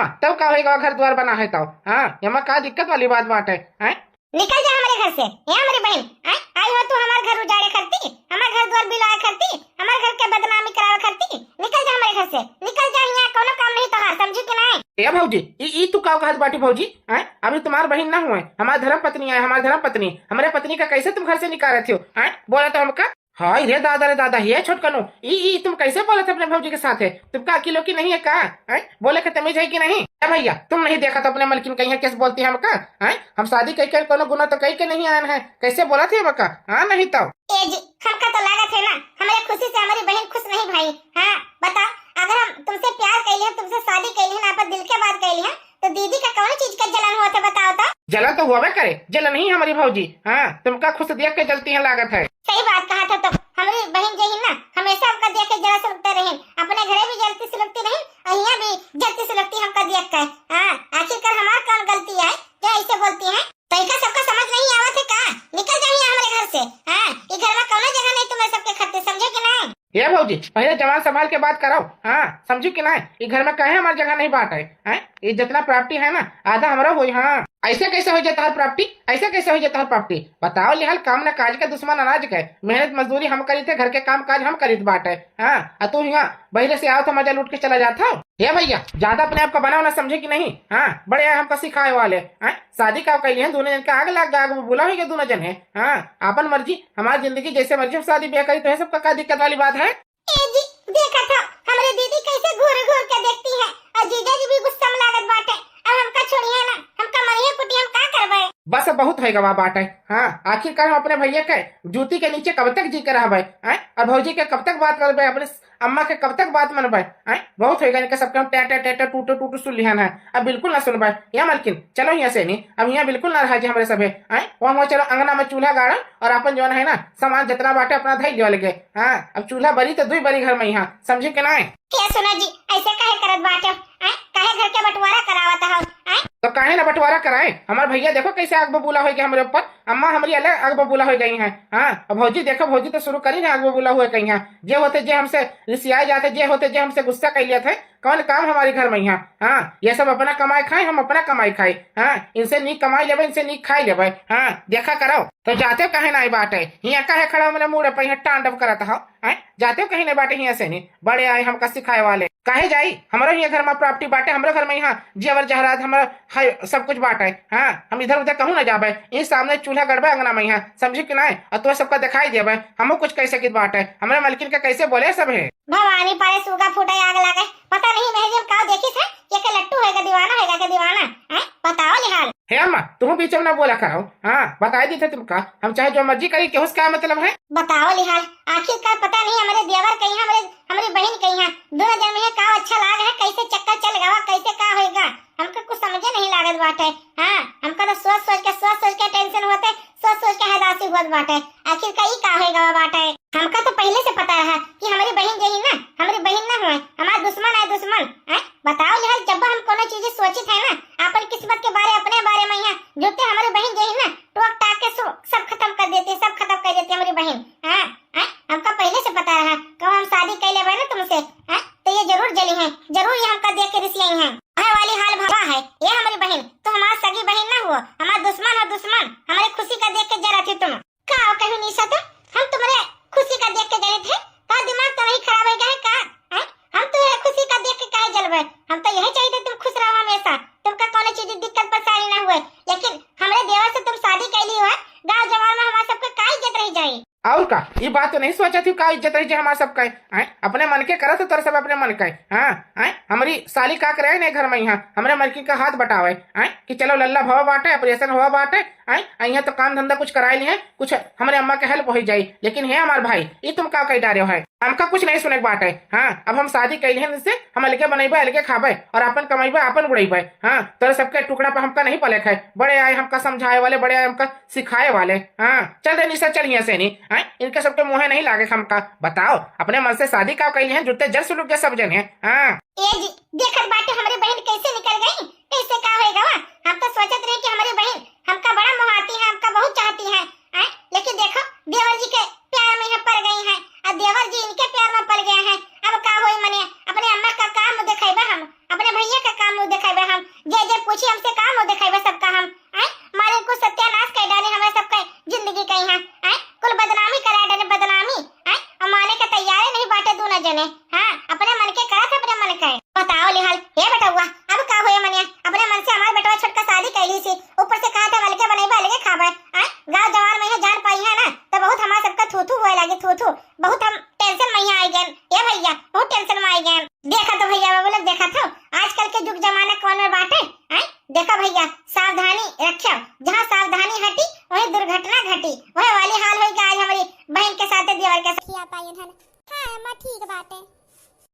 हाँ, तब का होइगा, घर द्वार बना है तब? हाँ, एमा का दिक्कत वाली बात बाटे? हैं? निकल जा हमरे घर से, ए हमरी बहिन, आय, आई हो तू हमार घर उजाड़े करती, हमार घर द्वार बिलाए करती, हमार घर के बदनामी करावे करती, निकल जा हमरे घर से, निकल जा, हियाँ कौनो काम नहीं तोहार, समझी कि नहीं? ए भौजी, ई, ई तू का कहत बाटी भौजी? हैं? अभी तुम्हार बहिन ना हुए, हमार धर्म पत्नी आए, हमार धर्म पत्नी, हमरे पत्नी का कैसे तुम घर से निकालत हो? हैं? बोला तो हमका। हाय रे दादा रे दादा, हे छोटकनो, ई, ई तुम कैसे बोलत है अपने भौजी के साथ है? तुमका अकिल उकिल नहीं है का? हैं? बोले के तमीज है कि नहीं? ए भैया, तुम नहीं देखा तो अपने मलकिन कहीं कैसे बोलती है हमका? हैं? हम शादी कई के कोनो गुना तो कई के नहीं आयन है, कैसे बोलत है हमका? हाँ, नहीं तो। ए जी, हमका तो लागत है ना, हमरे खुशी से हमारी बहिन खुश नहीं भई। हाँ, बताओ, अगर हम तुमसे प्यार कैली है, तुमसे शादी कैली है ना, अपन दिल के बात कैली है, तो दीदी का कौन चीज का जलन होत है, बताओ तो? जलन तो होबे करे, जलन ही हमारी भौजी। हाँ, तुमका खुश देख के जलती है लागत है। सही बात कहा था तो, हमारी बहिन जे ही ना, हमेशा हमका देख के जरा सुलगते रहिन, अपने घरे भी जलती सुलगती रहिन, और यहाँ भी जलती सुलगती हमका देख के। हाँ, आखिरकार हमार कौन गलती है जो ऐसे बोलती है? तो इका सबका समझ नहीं आवत है का? निकल जाइए हमारे घर से। हाँ, ये घर में कौनो जगह नहीं तुम्हारे सबके खातिर, समझे कि नहीं? हे भौजी, पहले जबान संभाल के बात कराओ। हाँ, समझू कि नहीं? ई घर में कहे हमार जगह नहीं बाटे। हैं? ई जितना property है ना, आधा हमरा होई। हाँ, ऐसे कैसे हो जाता है property? ऐसे कैसे हो जाता है property? बताओ लिहाल, काम ना काज के, दुश्मन अनाज के। मेहनत मजदूरी हम करी थे, घर के काम काज हम करीत बाटे। हाँ, आ तू यहाँ बहिरे से आओ तो मजा लूट के चला जाता हो। हे भैया, ज्यादा अपने आप को बनाओ ना, समझे कि नहीं? हाँ, बड़े आए हमका सिखाए वाले। हैं? शादी का कैली है, दोनों जन का आग लाग गया, आग बबूला हो गया दोनों जन है। हाँ, आपन मर्जी, हमारी जिंदगी जैसे मर्जी हम शादी ब्याह करी, तो है सबका का दिक्कत वाली बात है? ए जी, देखा था, हमरे दीदी कैसे घूर घूर के देखती है, और जीजा जी भी गुस्सा में लागत बाटे। अब हमका छोड़िए ना, हमका मरिए कुटी, हम का करबे? बस अब बहुत होइगा वा बाटे। हाँ, आखिरकार हम अपने भैया के जूती के नीचे कब तक जी के रहबे? हैं? और भौजी के कब तक बात करबे? अपने अम्मा के कब तक बात मनबे? हैं? बहुत होइगा इनके सबके, हम टे टे टे टे टूटू टूटू सुन लिहन है, अब बिल्कुल ना सुनबे। या मलकिन, चलो यहाँ से नहीं, अब यहाँ बिल्कुल ना रहा जी हमरे सभे। हैं? वहाँ, वहाँ चलो, अंगना में चूल्हा गाड़ो और अपन जौन है ना, सामान जितना बाटे अपना धई लियो लगे। हाँ, अब चूल्हा बरी तो दुई बरी घर में यहाँ, समझे के नाय? हे सुना जी, ऐसे काहे करत बाटे? हैं? काहे घर के बंटवारा करावत हो? हैं? तो काहे ना बंटवारा कराए? हमार भैया देखो कैसे आग बबूला हो गया हमरे ऊपर। अम्मा हमारी अलग आग बबूला हो गई हैं। हाँ, अब भौजी देखो, भौजी तो शुरू करी ना आग बबूला हुए कहीं। हाँ, जे होते जे हमसे रिसियाए जाते, जे होते जे हमसे गुस्सा कर लिया थे, कौन काम हमारे घर में यहाँ? हाँ, ये सब अपना कमाई खाए, हम अपना कमाई खाए। हाँ, इनसे नीक कमाई लेबे, इनसे नीक खाई लेबे। हाँ, देखा करो। तो जाते काहे ना आई बाटे? हियाँ काहे खड़ा हो, मेरे मुड़े पर यहाँ तांडव करत हो? हैं? जाते हो कहीं नहीं बाटे हियाँ से नहीं? बड़े आए हमका सिखाए वाले। काहे जाई? हमरो हियाँ घर में property बाटे, हमरो घर में यहाँ जेवर जहरात, हमरो है, सब कुछ बाटे। हाँ, हम इधर उधर कहूँ ना जाबे। ई सामने चूल्हा गड़बे अंगना में यहाँ, समझी कि नाय? और तोह सबका दिखाई देबे, हमहू कुछ कह सकित बाटे। हमरे मलकिन के कैसे बोले सब है। भवानी पारे सूगा फूटे आग लागे। पता नहीं महजिम का देखिस है, ये के लट्टू है के दीवाना है के दीवाना, हैं? बताओ लिहाल। हे अम्मा, तुम बीच में ना बोला करो। हाँ, बताई दी थे तुमका, हम चाहे जो मर्जी करी, केहू से का मतलब है? बताओ लिहाल, आखिरकार पता नहीं हमारे देवर कहीं, हमारे, हमारी बहन कहीं है, दोनों जन में का अच्छा लाग है, कैसे चक्कर चल गवा, कैसे का होएगा, हमका कुछ समझे नहीं लागत बाटे। हाँ, हमका तो सोच सोच के, सोच सोच के tension होते, सोच सोच के हदासी होत बाटे। आखिर का ई का होए गवा बाटे? हमका तो पहले से पता रहा कि हमारी बहन जे ही ना, हमारी बहन ना हुए, हमार दुश्मन है दुश्मन। हैं? बताओ लिहाल, जब हम कोनो चीज सोचित है ना, अपन किस्मत के बारे, अपने बारे में यहाँ जुड़ते, हमारी बहन जे ही ना, टोक टाक के सु-, सब खत्म कर देते, सब खत्म कर देते हमारी बहन। हाँ, हैं? हमका पहले से पता रहा, कब हम शादी कर लेबे ना तुमसे, हैं? तो ये जरूर जली हैं, जरूर ये हमका देख के रिसियाई हैं। है वाली हाल भवा है, ये हमारी बहन, तो हमार सगी बहन ना हुआ, हमार दुश्मन है दुश्मन, हमारे खुशी का देख के जरा थी तुम। का हो कहीं निशा तो, हम तुम्हारे खुशी का देख के जले थे, का दिमाग तो नहीं खराब हो गया है का? हैं? हम तुम्हारे खुशी का देख के काहे जलबे? हम तो यही चाहिए थे तुम खुश रहो हमेशा, तुमका कोनो चीज दिक्कत परेशानी ना हुए, लेकिन हमरे देवर से तुम शादी कैली हो, गाँव जवार में हमारे सबके का इज्जत रह जाई? और का, ये बात तो नहीं सोचा थी, का इज्जत रह जाए हमारे सबका? हैं? अपने मन के करत हो तोर सब अपने मन के। हाँ, हैं? हमारी साली का करे नहीं घर में यहाँ, हमरे मलकिन का हाथ बटावे, हैं? कि चलो लल्ला भवा बाटे, operation हुआ बाटे, हैं? आ यहाँ तो काम धंधा कुछ कराए लिए, कुछ हमरे अम्मा के help हो जाई। लेकिन हे हमार भाई, ये तुम का कह डारे हो है? हमका कुछ नहीं सुने के बाटे। हाँ, अब हम शादी कैले हैं इनसे, हम अलगे बनैबे, अलगे खाबे और अपन कमैबे, अपन उड़ैबे। हाँ, तोरे सबके टुकड़ा पर हमका नहीं पले खाए। बड़े आए हमका समझाए वाले, बड़े आए हमका सिखाए वाले। हाँ, चल दे निशा, चल यहाँ से नहीं। हाँ, इनके सबके मुँहे नहीं लागे हमका। बताओ, अपने मन से शादी का कैली है, जुत्ते जर सुलुक गए सब जन है। हाँ। ए जी, देखत बाटे हमरे बहन कैसे निकल गई, कैसे का होए गवा? हम तो सोचत रहे कि हमरे बहन हमका बड़ा मोहाती है, हमका बहुत चाहती है, हैं? लेकिन देखो, देवर जी के प्यार में यहाँ पड़ गई है, और देवर जी इनके प्यार में पड़ गए हैं। अब का होई मने, अपने अम्मा का काम दिखाइबा हम, अपने भैया का काम मुँह देखाइबे हम, जे जे पूछी हमसे का मुँह देखाइबे सबका हम, आय? मारे कुल सत्यानाश कर डाले हमारे सबका जिंदगी कहीं है, आय? कुल बदनामी करा डाले, बदनामी, आय? हम माने के तैयारे नहीं बाटे दोनों जने, हाँ, अपने मन के करत है, अपने मन के। बताओ लिहाल, हे बेटउआ, अब का होए मनिया, अपने मन से हमार बेटवा छोटका शादी कैली सी, ऊपर से कहा था अलगे बनइबे, अलगे खाबे, आय? गाँव जवार में है जान पाई है ना, तो बहुत हमार सबका थू थू होए लागे, थू थू, बहुत हम tension में यहाँ आइ गए, ए भइया, बहुत tension में आइ गए। देखा तो भइया, मैं बोले, देखा तो, आजकल के जुग जमाना कौन में बाटे, हैं? देखा भइया, सावधानी रख्या, जहाँ सावधानी हटी, वहीं दुर्घटना घटी। वही वाली हाल होई कि आज हमारी बहन के साथ, देवर के साथ। खिया पाई हन। हाँ, अम्मा, ठीक बाटे।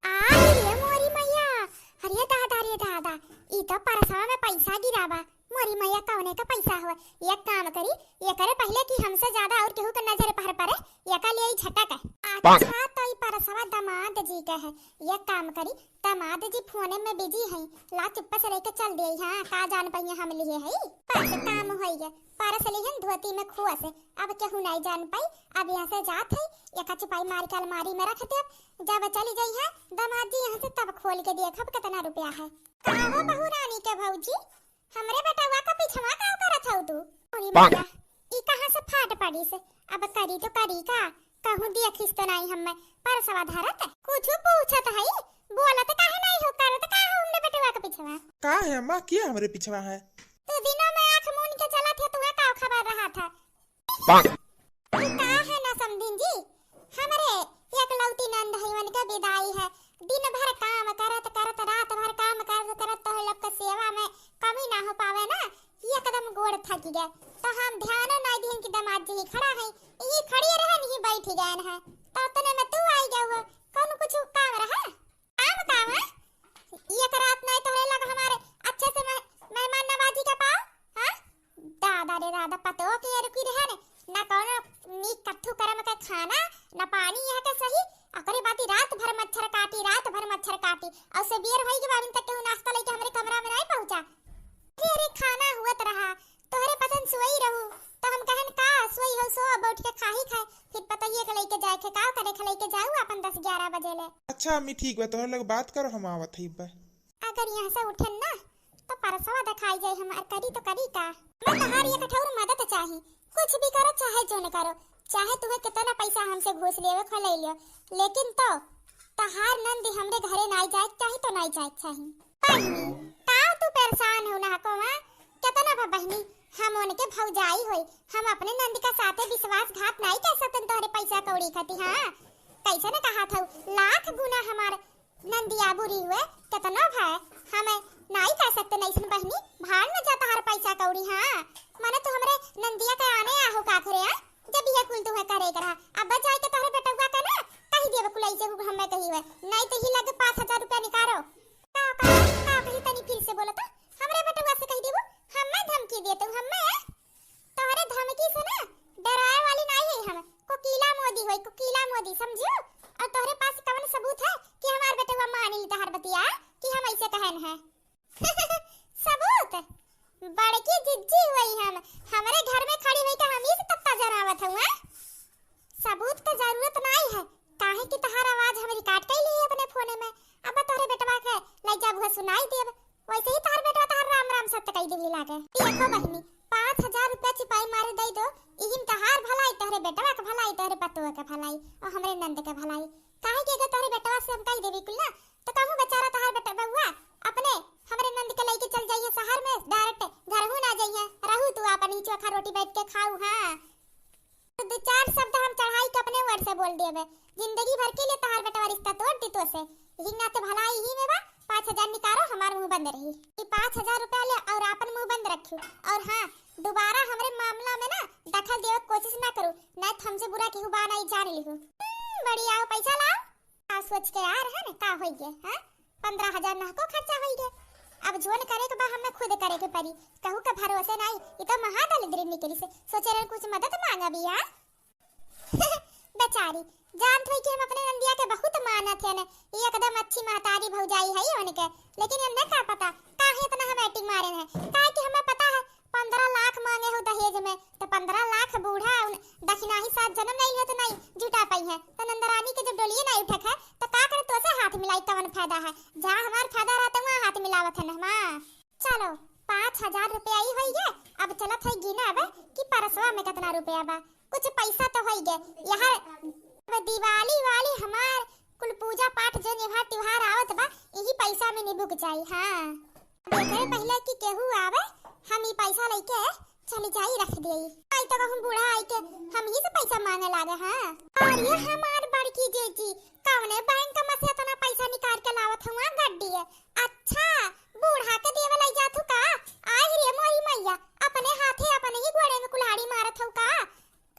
आ रे मोरी मैया, अरे दादा रे दादा, ई तो परसवा में पैसा गिरा बा। मोरी मैया, कौने का पैसा हुआ? एक काम करी, एकरे पहिले कि हमसे ज्यादा और केहू के नजर पहर परे, एका ले आई झटक। अच्छा, तो ई परसवा दामाद जी के है। एक काम करी, दामाद जी फोने में busy हैं, ला चुप्पे से लेके चल दे। हाँ, का जान पाइए हम लिए है। बस काम होई गए, परस लिहन धोती में खोस, अब केहू नहीं जान पाई। अब यहाँ से जात है, एका चुपाई मार के अलमारी में रख देब। जब चली जाई है दामाद जी यहाँ से, तब खोल के देखब कितना रुपया है। का हो बहू रानी के भौजी, हमरे बेटवा का पिछवा का करत हऊ तू? अरे मैया, ई कहाँ से फाट पड़ी से? अब करी तो करी का? कहूँ देखिस तो नहीं हमें परसवा धरत। कुछ पूछत हई, बोलत काहे नहीं हो, करत का हो हमरे बेटवा का पिछवा? का है अम्मा, के हमरे पिछवा है? तू दिनों में आँख मून के चलत है, तुहे का खबर रहा था? ई का है ना समधिन जी, हमरे एकलौती नंद है, उनके विदाई है। दिन भर काम करत करत, रात भर काम करत करत तोहरे लोग के सेवा में कमी ना हो पावे ना, एकदम गोड़ थक गए। तो हम ध्यान नहीं दीन कि दामाद जी ही खड़ा है, यही खड़ी रहन, यही बैठ गए हैं। तो उतने में तू आई गए हो, कौन कुछ काम रहा? काम, काम है? एक रात नहीं तोहरे लग हमारे अच्छे से मेह-, मेहमान नवाजी के पाओ, हाँ? दादा रे दादा, पतो के रुकी रहे ने, ना कौनो नीक कट्ठू करम के खाना, ना पानी यहाँ के सही। ओकरे बाद ही रात भर मच्छर काटी, रात भर मच्छर काटी। और से बेर होई के बावन तक केहू नाश्ता लेके हमरे कमरा में नहीं पहुँचा। अरे, अरे, खाना हुअत रहा, तोहरे पसंद सोई रहू, तो हम कहन का सोई हो, सो अब उठ के खाही खाए, फिर पतोहिए के लेके जाए के का करे, के लेके जाऊ अपन दस ग्यारह बजे ले। अच्छा अम्मी, ठीक बा, तोहरे लोग बात करो, हम आवत हई बा। अगर यहाँ से उठन ना, तो परसवा दिखाई जाए हमार, करी तो करी का। मैं तहार एक ठौर मदद चाही, कुछ भी करो, चाहे जो न करो, चाहे तुम्हें कितना पैसा हमसे घूस लेवे खो ले लियो, लेकिन तो तहार नंदी हमरे घरे नाई जाए चाही तो नाई जाए चाही। बहिनी, का तू परेशान हो ना हको, हाँ? केतना बा बहिनी, हम उनके भौजाई होई, हम अपने नंद का साथे विश्वासघात नाई कर सकतन तोहरे पैसा कौड़ी खाती, हाँ? कैसे न कहा था, लाख गुना हमार नंदिया बुरी हुए, केतनो भय, हमें नाई कर सकते नैसन बहिनी, भाड़ में जा तोहर पैसा कौड़ी, हाँ? मने तू हमरे नंदिया के आने आहो का घरे, हाँ? जब यह कुल तुहे करे के रहा, अब जाए के तोहरे बेटवा का ना, कही देबे कुल ऐसे हु हमें कही हुए, नाई तो ही लगे पाँच हजार रुपया निकालो। का, का, का कही तनी फिर से बोलो तो, हमरे बेटवा से कही देबू, हमें धमकी देते हमें? तोहरे धमकी से ना डराए वाली नाई है हम, कोकीला मोदी होई, कोकीला मोदी, समझियो? और तोहरे पास कवन सबूत है कि हमार बेटवा मानी तोहर बतिया कि हम ऐसे कहन है? सबूत? बड़की जिज्जी हुई हम, हमरे घर में खड़ी हुई के हम ही से तत्ता जनावत हूँ, हैं? सबूत के जरूरत नाई है, काहे कि तहार आवाज हम record कई ली अपने फोने में। अब तोहरे बेटवा के लई जाब, उहे सुनाई देब। वैसे ही तोहर बेटवा तोहर राम राम सत्य कई देवे लागे। देखो बहिनी, पाँच हजार रुपया चिपाई मारे दई दो, इहिम तोहार भलाई, तोहरे बेटवा के भलाई, तोहरे पतोह के भलाई और हमरे नंद के भलाई। काहे कि अगर तोहरे बेटवा से हम कई देबी कुल ना, तो कहूँ बेचारा तोहार बेटा बउआ अपने हमरे नंद के लइके चल जाइए शहर में, direct घरहू ना जाइए, रहू तू आपन ही चोखा रोटी बैठ के खाऊ। हाँ, तो दो चार शब्द हम चढ़ाई के अपने word से बोल देबे, जिंदगी भर के लिए तोहार बेटवा रिश्ता तोड़ दी तो से। यही नाते भलाई ही में बा, पाँच हजार निकालो, हमार मुंह बंद रही। ई पाँच हजार रुपया ले और आपन मुंह बंद रखियो। और हाँ, दोबारा हमरे मामला में ना दखल देवे के कोशिश ना करू, नहीं तो हमसे बुरा केहू बा नहीं, जान लिहू। हम्म, बड़ी आओ, पैसा लाओ। का सोच के आ रहे न, का होई गे, हाँ? पन्द्रह हजार नहको खर्चा होई गे। अब जोन करे के बा, हमें खुद करे के पड़ी। कहू के भरोसे नाई, ई तो महादलिद्री निकली से। सोचे रहे कुछ मदद मांगा भी, हाँ? बेचारी, जानत होई कि हम अपने नंदिया के बहुत मानत है न, ई एकदम अच्छी महतारी भौजाई है उनके, लेकिन इन्हें का पता, काहे इतना हम acting मारे हैं, काहे कि हमें पता है, पन्द्रह लाख मांगे हो दहेज में, तो पन्द्रह लाख बूढ़ा उन दक्षिणाही सात जन्म नहीं हो तो नहीं जुटा पाई है। तो नंदरानी के जब डोलिए नहीं उठक है, तो का करे तोसे हाथ मिलाई, कवन फायदा है, जहाँ हमार फायदा रहत है, वहाँ हाथ मिलावत है ना हमार। चलो, पाँच हजार रुपया ही होई गए। अब चलत है गिनब कि परसवा में कितना रुपया बा। कुछ पैसा तो होई गए। यहाँ अब दिवाली वाली हमार कुल पूजा पाठ जो निभार त्योहार आवत बा, यही पैसा में निबुक जाई। हाँ, अब एकरे पहले कि केहू आवे, हम ई पैसा लेके चली जाई, रख देई। आई तो कहूँ बूढ़ा आई के हम ही से पैसा मांगे लागे। हाँ, और ये हमार बड़की जीजी कौने बैंक में से इतना पैसा निकाल के लावत हुआ गड्डी है? अच्छा, बूढ़ा के देवे लई जात हूँ का? आहि रे मोरी मैया, अपने हाथे अपने ही गोड़े में कुल्हाड़ी मारत हूँ का?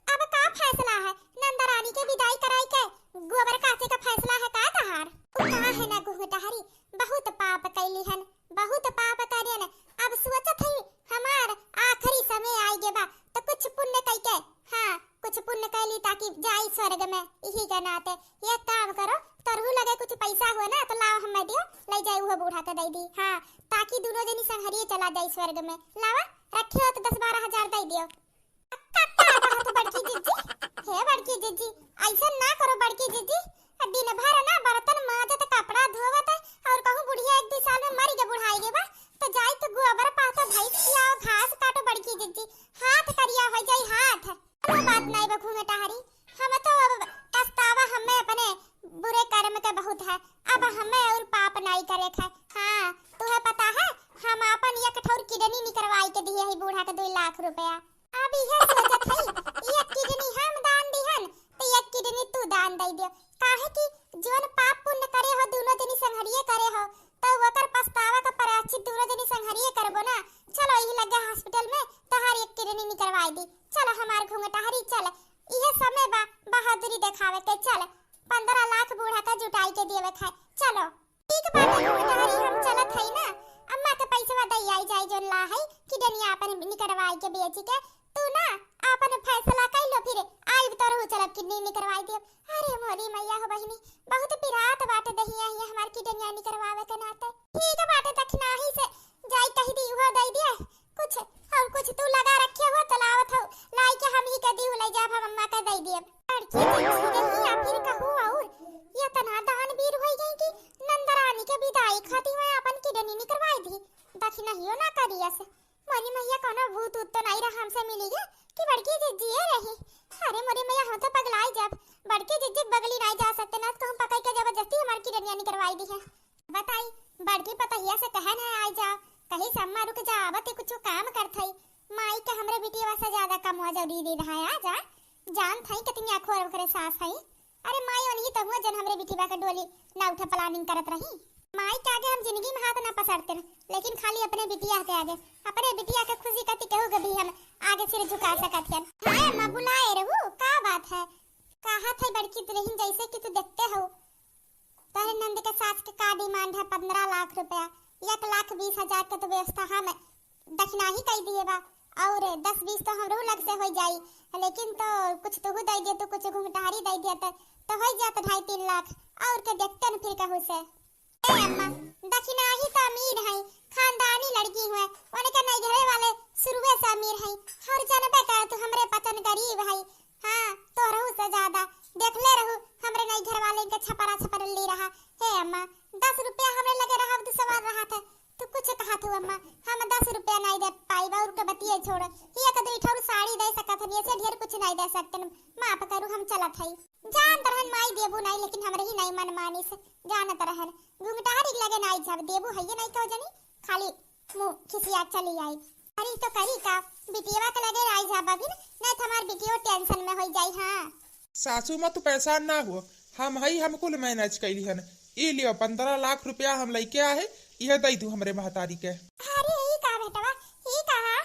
अब का फैसला है? नंदरानी के विदाई कराई के गोबर कासे का फैसला है का तहार? उ का है ना घुंघटाहरी, बहुत पाप कैली हन, बहुत पाप करियन। अब सोचत हई हमार आखिरी समय आइ गे बा, तो कुछ पुण्य कई के, हाँ, कुछ पुण्य कैली ताकि जाई स्वर्ग में। यही के नाते एक काम करो, तोरहू लगे कुछ पैसा हो ना, तो लाओ हमें दियो, ले जाई उहो बूढ़ा के दे दी। हाँ, ताकि दोनों जनी संघरिए चला जाई स्वर्ग में। लावा, रखे हो तो दस बारह हजार दे दियो। का कहत बड़की जिज्जी? हे बड़की जिज्जी, ऐसन ना करो बड़की जिज्जी। दिन भर ना बर्तन माजत, कपड़ा धोवत, और कहूँ बुढ़िया एक दो साल में मरि के बुढ़ाई गे बा, तो जाई तो गोबर पाता भैंस खियाओ, घास काटो बड़की जिज्जी, हाथ करिया हो जाई हाथ। कोनो बात नहीं बा घुंघटाहरी, हम तो अब पछतावा हमें अपने बुरे कर्म के बहुत है, अब हमें और पाप नहीं करे के है। हाँ, तुहे पता है, हम अपन एक ठौर किडनी निकरवाई के दिए है बूढ़ा के दो लाख रुपया। अब इहे सोचत हई, एक किडनी हम दान दिहन, तो एक किडनी तू दान दे दियो। काहे कि जौन पाप पुण्य करे हो, दोनों जनी संघरिये करे हो, तो ओकर पछतावा का प्रायश्चित दोनों जनी संघरिये करबो ना। चलो, यही लगे हॉस्पिटल में तोहार एक किडनी निकरवाई दी। चलो, हमार घुंघटाहरी, चल, इहे समय बा बहादुरी देखावे के। चल, पन्द्रह लाख बूढ़ा का जुटाई के देवे खाए। चलो। ठीक बाटे घुंघटाहरी, हम चलत हई ना, अम्मा के पैसवा दई आई जाई, जौन ला हई किडनिया अपन निकरवाई के बेची के। तू ना अपन फैसला कई लो, फिर आइब तो रहू चलब किडनी निकरवाई देब। अरे मोरी मैया हो बहिनी, बहुत पिरात बाटे दहिया हिया हमार किडनिया निकरवावे के नाते। ठीक बाटे, दखिनाही से जाई कही दी, उहो दई दिए। कुछ और कुछ तू लगा रखे हो तो लावत हो, लाई के हम ही के दी, ले जाब, हम अम्मा के दई दिए। लड़की के दहिया फिर कहू और ये तना दानवीर होई गई कि नंदरानी के विदाई खातिर मैं अपन किडनी निकरवाई दी, दखिनाहियो ना करियस। मोरी मैया, कोनो भूत उत तो नहीं रहा हमसे मिली है कि बड़की जिज्जिए रही? अरे मोरी मैया, हम तो पगलाई जाब। बड़की जिज्जी बगली नहीं जा सकते ना, तो हम पकड़ के जबरदस्ती हमार किडनिया निकरवाई दी है। बताई, बड़की पतहिया से कहे ना आई जा, कहीं से अम्मा रुक जा, आवत ही कुछ काम करत हई। माई के हमरे बिटिया से ज्यादा कमवा जरूरी रहा है, आ जा। जान थई कितनी अखोर ओकरे सास हई। अरे माई, ओनही तो हुआ जन हमरे बिटिया के डोली ना उठे planning करत रही। माई के आगे हम जिंदगी में हाथ ना पसरते न, लेकिन खाली अपने बिटिया के आगे, अपने बिटिया के खुशी खातिर केहू के भी हम आगे सिर झुका सकत हन। हाँ अम्मा, बुलाए रहू, का बात है? कहा थे बड़की दुल्हन, जैसे कि तू देखते हो, तोहरे नंद के सास के का demand है, पन्द्रह लाख रुपया, एक लाख बीस हजार के तो व्यवस्था हम दखिनाही कई दिए बा, और दस बीस तो हमरो लग से हो जाई, लेकिन तो कुछ तोहू दे दिए, तो कुछ घुंघटाहरी दे दिए, तो, तो हो जात ढाई तीन लाख, और के देखते न फिर कहू से। ए अम्मा, दखिनाही तो अमीर है, खानदानी लड़की हुए, उनके नैहरे वाले शुरुए से अमीर है, और जानबे कर तू हमरे पतन गरीब है, हाँ, तोहरहू से ज्यादा। देखले रहू, हमरे नई घर वाले के छपरा छपरली रहा। हे अम्मा, दस रुपया हमरे लगे रहा, तो सवाल रहा था। तू कुछ कहा थू अम्मा, हम दस रुपया नहीं दे पाई, और के बतिये छोड़। ही एक दुई ठौर साड़ी दे सकत हन, ऐसे ढेर कुछ नहीं दे सकते। माफ करू, हम चलत हई। जानत रहन माई देबू नहीं, लेकिन हमरे ही नहीं मन मानिस। जानत रहन, घुंघटाहरी के लगे नहीं जाब, देबू है ये नहीं कहो जनी, खाली मुँह खिसिया चली आई। अरे तो करी का, बिटिया के लगे आई जा बबिन, नहीं तो हमार बिटियो tension में होई जाई। हाँ। सासू माँ तू परेशान ना हो, हम हई, हम कुल manage कैली हन। ई लियो पन्द्रह लाख रुपया हम लइके आहे, इहे दई दू हमरे महतारी के। अरे ई का बेटवा, ई कहा,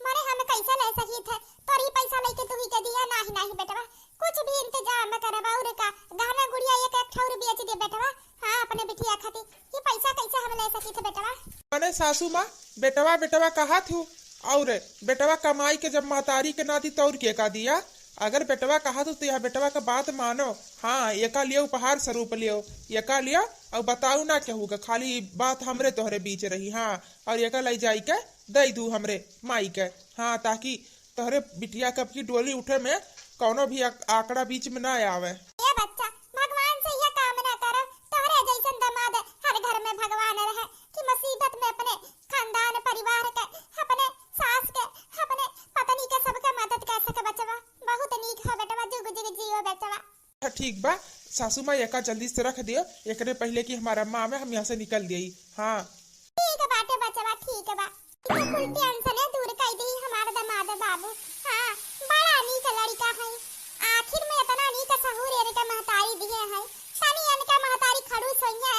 मरे हम कैसे ले सकी थे, तोरी पैसा लइके तू ही के दिया, नाही नाही बेटवा, कुछ भी इंतजाम करबा और का, गहना गुड़िया एक एक ठौर बेच दे बेटवा, हाँ, अपने बिटिया खातिर। ये पैसा कैसे हम ले सकी थे बेटवा? मने सासू माँ, बेटवा बेटवा कहा थू, और बेटवा कमाई के जब महतारी के ना दी तो और के का दिया? अगर बेटवा कहा थू तो यह बेटवा का बात मानो। हाँ, एका लियो उपहार स्वरूप लियो, एका लियो और बताऊ ना केहू का, खाली बात हमरे तोहरे बीच रही। हाँ, और एका ले जाई के दई दू हमरे माई के। हाँ, ताकि तोहरे बिटिया के अब की डोली उठे में कौनो भी आक-, आंकड़ा बीच में ना आवे। ए बच्चा, भगवान से यह कामना करो, तोहरे जैसन दामाद ठीक बा, सासू माँ एका जल्दी से रख दियो, एकरे पहिले कि हमार अम्मा आवे हम यहाँ से निकल दियई। हाँ। ठीक बाटे बचवा, ठीक बा। ई तो कुल tension दूर कई दी हमार दमाद बाबू। हाँ, बड़ा नीक लड़िका है। आखिर में इतना नीक सहूर इनके महतारी दिहे हैं। तनी इनके महतारी खड़ूस होइहे,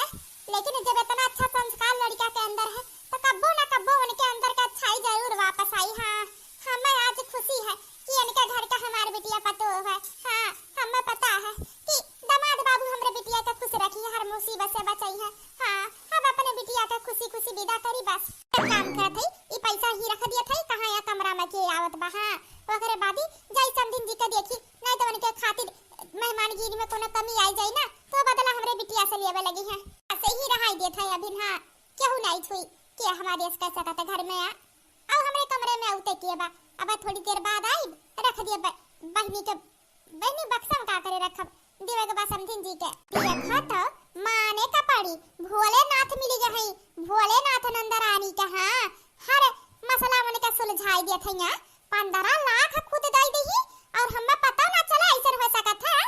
लेकिन जब इतना अच्छा संस्कार लड़िका के अंदर है, तो कब्बो ना कब्बो उनके अंदर का अच्छाई जरूर वापस आई। हाँ, हमें आज खुशी है कि इनके घर का हमार बिटिया पतोह है। हाँ, हमें पता है कि दामाद बाबू हमरे बिटिया के खुश रखी है, हर मुसीबत से बचाई है। हाँ, अब अपने बिटिया के खुशी खुशी विदा करी बस। एक काम करत हई, ई पैसा ही रख दियत हई, कहाँ या कमरा में के आवत बा। हाँ, ओकरे बादी जाई समधिन जी के देखी, नहीं तो उनके खातिर मेहमानगिरी में कोनो कमी आई जाई ना, तो बदला हमरे बिटिया से लेवे लगी है। ऐसे ही रहाई देत हई अभी। हाँ, केहू नहीं छुई, के हमारे ऐसे कह सकत है घर में आ। आओ हमरे कमरे में आउते के बा, अब थोड़ी देर बाद आई, रख दिए ब-, बहिनी के, बहिनी बक्सा में का करे रखब, देवे के बा समधिन जी के। देखा तो माने का पड़ी, भोलेनाथ मिली गए हैं, भोलेनाथ नंद रानी के। हाँ, हर मसला उनके सुलझाई दिए थे यहाँ। पन्द्रह लाख खुद दे दी और हमें पता ना चला, ऐसा हो सकत है?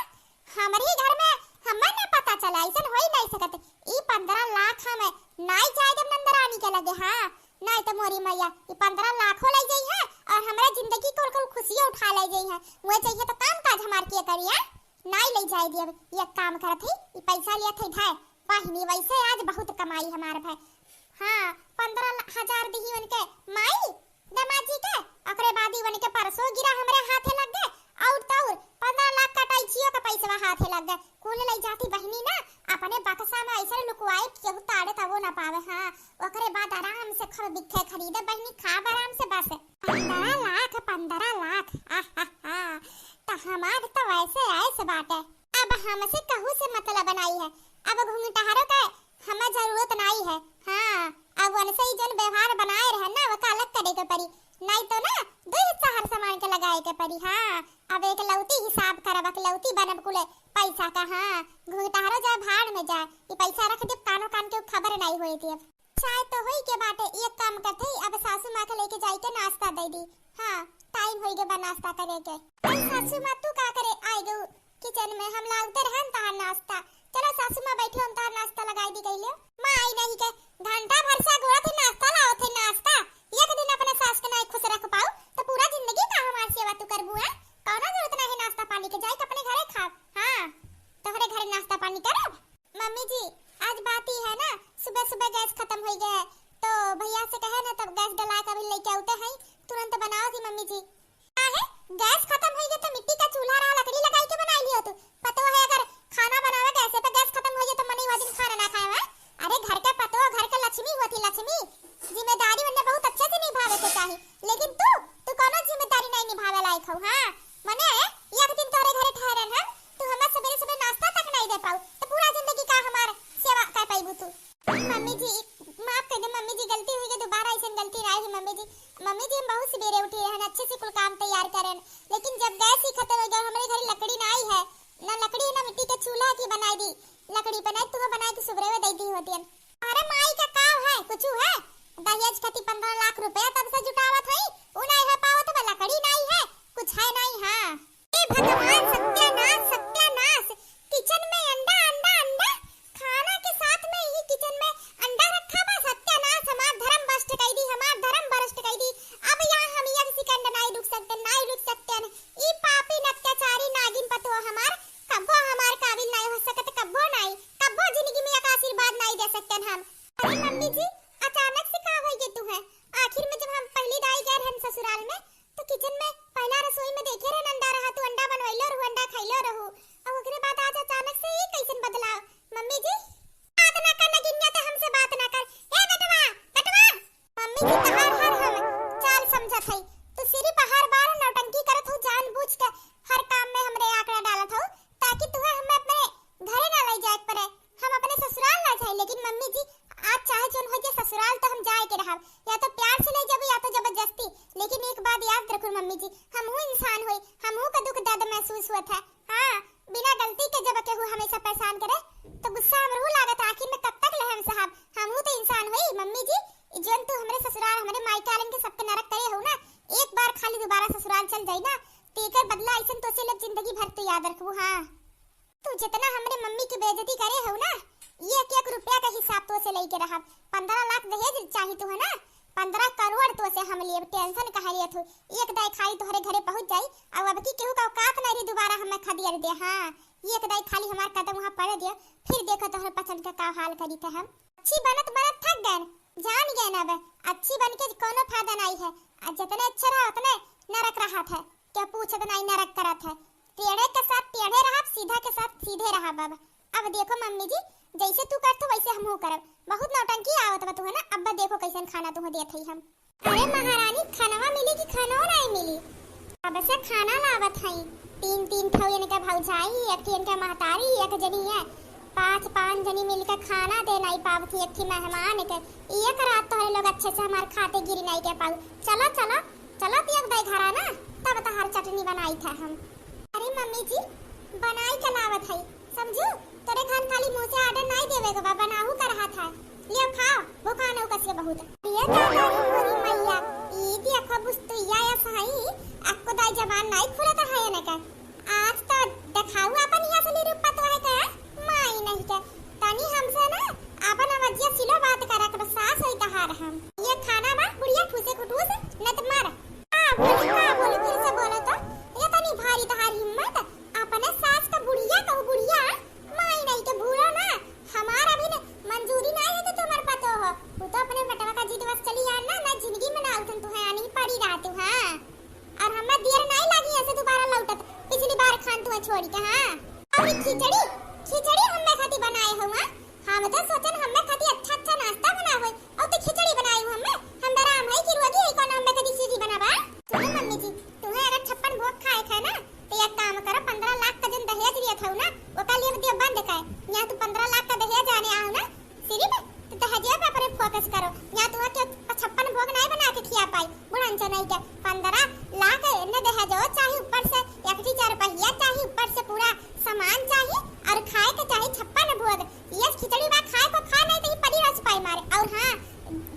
हमरी घर में हमें ना पता चला, ऐसन होई नहीं सकत। ई पन्द्रह लाख हम नाई जाए देब नंदरानी के लगे। हाँ, नहीं तो मोरी मैया ई पन्द्रह लाखों ले जाई है और हमरा जिंदगी के कुल खुशियों उठा ले जाई है। वो चाहिए तो काम काज हमार के करिया, नाई ले जाए देब। एक काम करत ही, ई पैसा लिया थे धाय, बहिनी वैसे आज बहुत कमाई हमार भाई। हाँ, पन्द्रह हजार दिही उनके माई, दामाद जी के, ओकरे बाद ही उनके परसों गिरा हमरे हाथे लग गए, और तो और पन्द्रह लाख का टैक्सियों का पैसवा हाथे लग गए। कुल ले जाती बहिनी ना, अपने बक्सा में ऐसे लुकवाए कि केहू ताड़े तबो ना पावे। हाँ, ओकरे बाद आराम से खर बिखे खरीदे बहिनी, खाब आराम से बस। पन्द्रह लाख, पन्द्रह लाख, आहाहा, तो हमार तो वैसे ऐस बाटे। अब हमसे कहू से मतलब नाई है, अब घुंघटारो का हमें जरूरत नाई है। हाँ, अब उनसे ही जौन व्यवहार बनाए रहे ना, वो का अलग करे के पड़ी, नाई तो ना दो हिस्सा हर सामान के लगाए के पड़ी। हाँ, अब एक लौती हिसाब करब, एक लौती बनब कुले पैसा का। हाँ, घुंघटारो जाए भाड़ में जाए, ये पैसा रख देब कानो कान के खबर नाई होए देब। चाय तो होई के बाटे, एक काम करते ही अब सासू माँ के लेके जाई के नाश्ता दे दी। हाँ, टाइम होई के बा नाश्ता करे के। अरे सासू माँ, तू का करे आई गऊ किचन में? हम लावते रहन तहार नाश्ता। चलो सासू माँ, बैठो, हम तहार नाश्ता लगाई दी गईले। माँ आई नहीं के घंटा भर से गोड़ा थे नाश्ता लाओ थे नाश्ता। एक दिन अपने सास के नाई खुश रख पाऊ तो पूरा जिंदगी का हमार सेवा तू करबू है? कौनो जरूरत नहीं नाश्ता पानी के, जाई के अपने घरे खाब। हाँ, तोहरे घरे नाश्ता पानी करब। मम्मी जी, आज बात ही है ना, सुबह सुबह गैस खत्म हो गया है, तो भैया से कहे ना, तब गैस डला के अभी लेके आते हैं, तुरंत बनाओ थी मम्मी जी। काहे? गैस खत्म हो गया तो मिट्टी का चूल्हा रहा, लकड़ी लगाई के बनाई लियो तू। पतो है अगर खाना बनावे गैस पे, गैस खत्म हो गया तो मनई वो दिन खाना ना खाए है। अरे घर के पतो, घर के लक्ष्मी होती लक्ष्मी, जिम्मेदारी उन्हें बहुत अच्छे से निभावे के चाही, लेकिन तू, तू कोनो जिम्मेदारी नहीं निभावे लायक हो। हाँ, मने एक दिन तोहरे घरे ठहरन हम, तू हमें सवेरे सवेरे नाश्ता तक नहीं दे पाऊ, तो पूरा जिंदगी का हमार सेवा कर पाईबू तू? मम्मी जी, माफ कर दे मम्मी जी, गलती हुई गई, दोबारा ऐसन गलती ना हुई मम्मी जी। मम्मी जी, हम बहुत सवेरे उठी रहन, अच्छे से कुल काम तैयार करन, लेकिन जब गैस ही खत्म हो गया, हमारे घर लकड़ी ना आई है, ना लकड़ी है ना मिट्टी के चूल्हा की बनाई दी, लकड़ी बनाई तू बनाई के सुबह में दे दी होती है। अरे माई का का है, कुछ है? दहेज खातिर पन्द्रह लाख रुपया तब से जुटावत हई, उ नहीं हो पावत बा, लकड़ी नहीं है, कुछ है नहीं। हाँ। हे भगवान, सत्यानाश, सत्यानाश। किचन में अंडा, अंडा, अंडा। खाना के साथ में ही किचन में अंडा रखा बा। सत्यानाश, हमार धर्म भ्रष्ट कई दी, हमार धर्म भ्रष्ट कई दी। अब यहाँ हम एक सेकंड नाई रुक सकते, नाई रुक सकते हैं। ई पापी अत्याचारी नागिन पतोह हमार, कब्बो हमार काबिल नाई हो सकत, कब्बो नाई, कब्बो जिंदगी में एक आशीर्वाद नाई दे सकते हैं हम। अरे मम्मी जी, अचानक से का होई गए तू है? आखिर में जब हम पहली दाई गए रहन ससुराल में, तो किचन में पहला रसोई में देखे रहन अंडा रहा, तू अंडा बनवैलो रहू, अंडा खैलो रहू, और ओकरे बाद आज अचानक से ये कैसन बदलाव? मम्मी जी, बात ना कर नगिनिया, ते हमसे बात ना कर। ए बेटवा, बेटवा, मम्मी जी तहार हर हम चाल समझत हई, तू सिर्फ हर बार नौटंकी करत हो, जानबूझ के हर काम में हमरे आंकड़ा डालत हो, ताकि तुहे हमें अपने घरे ना ले जाए के पड़े, हम अपने ससुराल ना जाए। लेकिन मम्मी जी, आज चाहे जौन हो जाए, ना, एक एक रुपया का हिसाब तोसे लेके रहब। पन्द्रह लाख दहेज चाही तुहे ना, पन्द्रह करोड़ तोसे हम लेब, tension काहे लेत हू? एक दाई खाली तोहरे घरे पहुँच जाई, अउ अब की केहू का औकात नहीं रही दोबारा हमें खदेड़ दे। हाँ, एक दाई खाली हमार कदम वहाँ पड़े दियो, फिर देखो तोहरे पसंद का का हाल करी थे हम। अच्छी बनत बनत थक गए, जान गए ना, अब अच्छी बन के कोनो फायदा नहीं है। आ जितने अच्छे रहा उतने नरक रहत है, क्या पूछत नहीं नरक करत है। टेढ़े के साथ टेढ़े रहब, सीधा के साथ सीधे रहब। अब अब देखो मम्मी जी, जैसे तू करत हो वैसे हमहू करब। बहुत नौटंकी आवत बा तुहे ना, अब देखो कैसन खाना तुहे देत हई हम। अरे महारानी, खानवा मिली कि खानवा नहीं मिली? अब से खाना लावत हई, तीन तीन ठो इनके भौजाई, एक ठो इनके महतारी, एक जनी है, पाँच पाँच जनी मिलके खाना दे नहीं पावत ही एक ठो मेहमान के। एक रात तोहरे लोग अच्छे से हमार खाते गिरी नहीं के पाऊ। चलो चलो, चलो तियक दई घरा ना, तब तहार चटनी बनाई था हम। अरे मम्मी जी, बनाई के लावत हई, समझू, तोरे खान खाली मुँह से order नहीं देवे के बा, बनाहू का रहा था। लियो खाओ, भुखान हो कसिए बहुत। ये दादा रे मोरी मैया, ई देखो बुस्तुइया या सही, अक्को दाई जबान नहीं खुलत है इनका। आज तो देखाऊ अपन ही असली रूप पतोह के, माई नहीं के। तनी हमसे ना अपन आवाजिया सिलो बात करा कर, सास होई तहार हम। ये खाना बा, बुढ़िया ठूसे खुटूस, न त मार। का बोली, का बोली, फिर से बोलो तो। ये तनी भारी तहार हिम्मत, अपने सास का बुढ़िया कहू, बुढ़िया, माई नहीं के भूलो ना। हमार अभी न मंजूरी नहीं है कि तुम्हार पतो हो। वो तो अपने बेटवा का जिद बस चली यार ना, ना जिंदगी में ना उठन तू है, आनी पड़ी रहती, हाँ। और हमें देर नहीं लगी ऐसे दोबारा लौटत, पिछली बार खान तू छोड़ के, हाँ। और ई खिचड़ी, खिचड़ी हमें खाती बनाए हो, हाँ? हम तो सोचन हमें खाती अच्छा अच्छा नाश्ता बनाए हो, और तो खिचड़ी बनाए हो हमें। हम डराम है कि रोगी है कौन हमें खाती खिचड़ी बनावा? सुनो मम्मी जी, तुम्हें अगर छप्पन भोग खाए थे ना, तो एक काम करो, पन्द्रह लाख का जन दहेज लिया था ना, ओका लिए दियो बंद कर। यहाँ तू पन्द्रह लाख का दहेज आने आओ ना, सिर्फ तो दहेजवा पे अपने focus करो। यहाँ तुम्हें क्यों छप्पन भोग नहीं बना के खिया पाई, बुढ़न से नहीं के। पन्द्रह लाख ने दहेजो चाही, ऊपर से एक ठी चार पहिया चाही, ऊपर से पूरा सामान चाही, और खाए के चाही छप्पन भोग। ये खिचड़ी बा खाए को खा, नहीं तो ही पड़ी रस पाई मारे। और हाँ,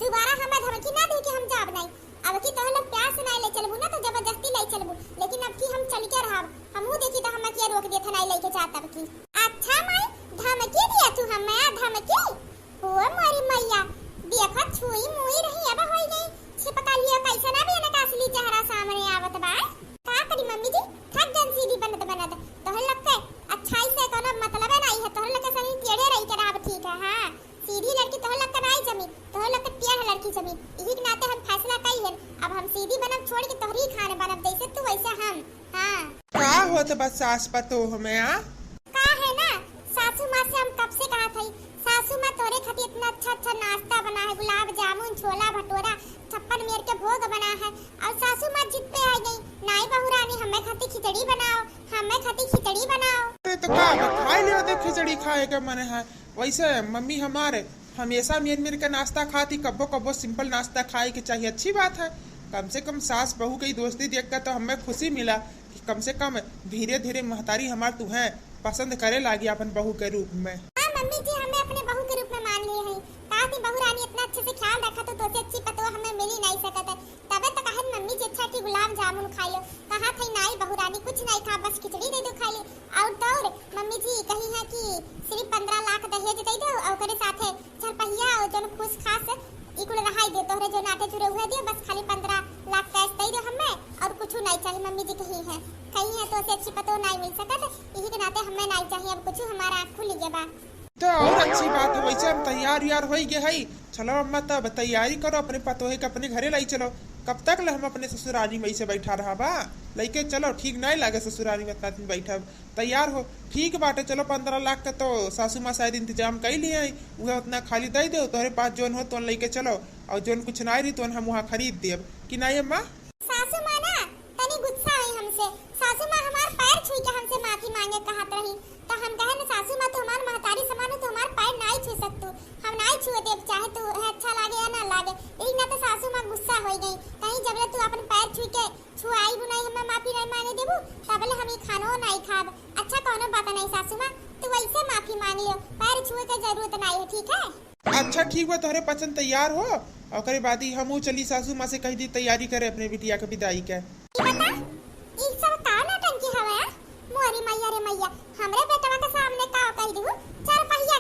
दोबारा हमें धमकी ना दी कि हम जाब नहीं। अब की तोह लोग प्यार से नहीं ले चलबू ना, तो जबरदस्ती ले चलबू, लेकिन अब की हम चल के रहब। हमहू देखी तो हमें किया रोक देत है, नहीं लेके जात अब की। अच्छा माई, धमकी दिया तू हमें, आ धमकी? ओ मोरी मैया, देखो छुई मुई रही, अब होई गई छिपकलियो, कैसे ना भी इनका असली चेहरा सामने आवत बा। का करी मम्मी जी, थक गन सीधी बनत बनत। तोहर लोग के अच्छाई से कोनो मतलब नहीं है, तोहर लोग के सही टेढ़े रही के रहब ठीक है। हाँ, सीधी लड़की तोहर लोग के नहीं जमी, तोहर लोग के टेढ़ लड़की जमी। इही के नाते हम फैसला कई हन, अब हम सीधी बनब छोड़ के तोहरी खान बनब, जैसे तू वैसे हम। हाँ। का होत बा सास पतोह में, आ? का है ना, सासू माँ से हम कब से कहा थई, सासू माँ तोरे खातिर इतना अच्छा अच्छा नाश्ता बना है, गुलाब जामुन, छोला भटूरा, छप्पन मेर के भोग बना है, और सासू माँ जिद पे आ गई, नाई बहू रानी हमें खातिर खिचड़ी बनाओ, हमें खातिर खिचड़ी बनाओ। अरे तो का बा, खाई लियो, देख खिचड़ी खाए के मन है। वैसे मम्मी हमारे हमेशा मेर मेर के नाश्ता खाती, कब्बो कब्बो simple नाश्ता खाए के चाहिए, अच्छी बात है। कम से कम सास बहू के ई दोस्ती देख के तो हमें खुशी मिला कि कम से कम धीरे धीरे महतारी हमार तुहें पसंद करे लागी अपन बहू के रूप में। हाँ मम्मी जी, हमें अपने बहू के रूप में मान लिए हैं। का थी बहू रानी इतना अच्छे से ख्याल रखा, तो तोसे अच्छी पतोह हमें मिली नहीं सकत है। तबे तो कहन मम्मी जी अच्छा की गुलाब जामुन खाइयो, कहा थई नाई बहू रानी कुछ नहीं खा, बस खिचड़ी दे दो खाली। और तो और मम्मी जी कही है कि सिर्फ पन्द्रह लाख दहेज दे दो और ओकरे साथे चार पहिया और जौन खुश खास ई कुल रहाई दे, तोहरे जो नाटे जुड़े उहे दियो, बस खाली पन्द्रह लाख cash दे दो हमें और कुछ नहीं चाहिए। मम्मी जी कही है, कही है तोसे अच्छी पतोह नहीं मिल सकत, यही के नाते हमें नहीं चाहिए अब कुछ, हमारा आँख खुल गया बा। तो और अच्छी बात है, वैसे हम तैयार यार हो गए हई। चलो अम्मा, तब तैयारी करो, अपने पतोहे के अपने घरे लाई चलो। कब तक ले हम अपने ससुराली में ऐसे बैठा रहा बा? लइके चलो, ठीक नहीं लागे ससुराली में इतना दिन बैठब। तैयार हो, ठीक बाटे, चलो पन्द्रह लाख का तो सासू माँ शायद इंतजाम कई लिए हैं, उहे उतना खाली दे दो, तोहरे पास जोन हो तोन लइके चलो, और जोन कुछ नहीं रही तोन हम वहाँ खरीद देब, कि नहीं अम्मा? सासू माँ ना तनी गुस्सा हुई हमसे। सासू माँ हमार पैर छुई के हमसे माफी मांगे कहत रही, तो हम कहे न सासू माँ तो हमार महतारी समान हो, तो हमार पैर नाई छू सकतू, हम नाई छुए देब, चाहे तू है अच्छा लागे या ना लागे। यही ना तो सासू माँ गुस्सा हो गई, कहीं जब ले तू अपन पैर छुई के छुआई बुनाई हमें माफी नहीं मांगे देबू, तब ले हम ई खानो नाई खाब। अच्छा कौनो बात नहीं सासू माँ, तू वैसे माफी मांग लियो, पैर छुए के जरूरत नहीं है, ठीक है? अच्छा ठीक बा, तोहरे पसंद तैयार हो, ओकरे बाद ही हमहू चली सासू माँ से कह दी तैयारी करे अपने बिटिया के विदाई के। ई बता, ई सब का नौटंकी हवे, आ? मोरी मैया रे मैया, हमरे बेटवा के सामने का कह दू, चार पहिया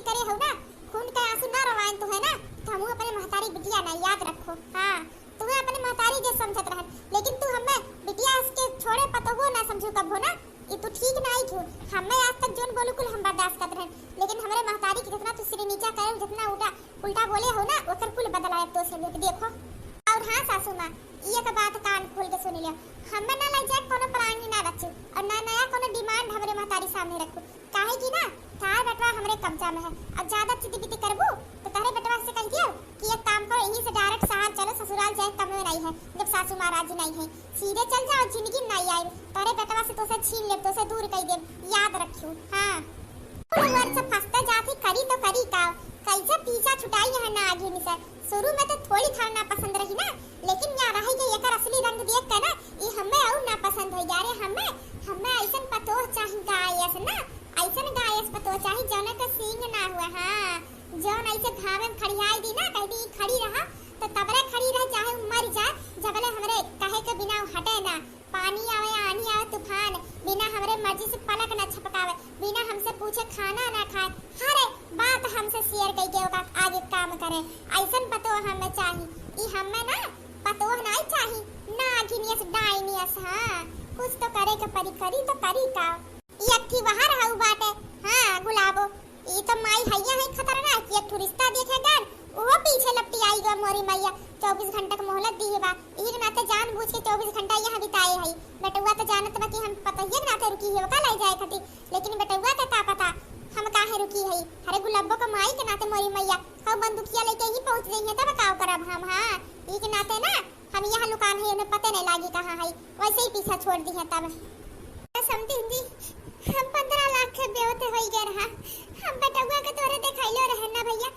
करे हो ना, खून के आंसू ना रोवाएन तोहे ना, तो हमहू अपने महतारी बिटिया ना, याद रखो। हाँ, तोहे अपने महतारी जे समझत रहन, लेकिन तू हमें बिटिया के छोड़े पतोहो ना समझू कबो ना, ई तू ठीक ना आई क्यों? हमें आज तक जोन बोलू कुल हम बर्दाश्त करत रहन, लेकिन हमरे महतारी के जितना तू सिर नीचा करे, जितना उल्टा, उल्टा बोले हो ना, ओकर कुल बदला अब तोसे लेके देखो। और हाँ सासू माँ, ई एक बात कान खोल के सुन लियो, हमें ना ले जाए कोनो प्राणी ना रखू, और ना नया कोनो demand हमरे महतारी सामने रखू। काहे कि ना, तार बेटवा हमरे कब्जा में है। अब ज्यादा चिती बिती करबू, तो तोहरे बेटवा से कह दियो कि एक काम करो, यहीं से direct शहर चलो, ससुराल जाए कमवे नहीं है, जब सासू माँ राजी नहीं है। सीधे चल जाओ, जिंदगी में नहीं आए। तोहरे बेटवा से तोसे छीन लेब, तोसे दूर कर देब, याद रखियो। हाँ। कुल वर्ष फंसते जाती, करी तो करी का, कैसे पीछा छुटाई है ना आगे से। शुरू में तो थोड़ी थार ना पसंद रही ना, लेकिन यहाँ रही के एकर असली रंग देख के ना, ई हमें और ना पसंद हो जा रे। हमें, हमें ऐसन पतोह चाही गायस ना, ऐसन गायस पतोह चाही, जौने के सींग ना हुए। हाँ, जौन ऐसे घामे में खड़ियाई दी ना, कह दी, "ई खड़ी रहा," तो तबरे खड़ी रह, चाहे उ मर जाए, जबले हमरे कहे के बिना उ हटे ना। पानी आवे, आनी आवे, तूफान, बिना हमरे मर्जी से पलक ना झपकावे, बिना हमसे पूछे खाना ना खाए, हर बात हमसे share कइके ओका आगे काम करे। ऐसन पतोह हमें चाही। ई हमें ना पतोह नाई चाही, नागिनियस, डाइनियस। हाँ, कुछ तो करे के परी, करी तो करी का। ई अक्थी वहाँ रहू बाटे। हाँ, गुलाबो, ई तो माई हइया है खतरनाक, एक ठो रिश्ता देखे गन, उहो पीछे लपटी आई गो मोरी मैया। चउबीस घंटा के मोहलत दी बा, इही के नाते जानबूझ के चउबीस घंटा यहाँ बिताए हई। बेटउआ तो जानत बा कि हम पतोहिए के नाते रुकी है, ओका ले जाए खातिर, लेकिन बेटउआ के का पता हम काहे रुकी हई। अरे गुलब्बो के माई के नाते मोरी मैया, कब बंदूकिया लेके ही पहुँच जइहे तब का करब हम। हाँ, ई के नाते ना हम यहाँ लुकान है, उन्हें पते नहीं लागी कहाँ है, वैसे ही पीछा छोड़ दी है तब। समझी जी, हम पन्द्रह लाख के बेवते होई गए रहा, हम बेटउआ के तोरे देखैलो रहे ना भैया,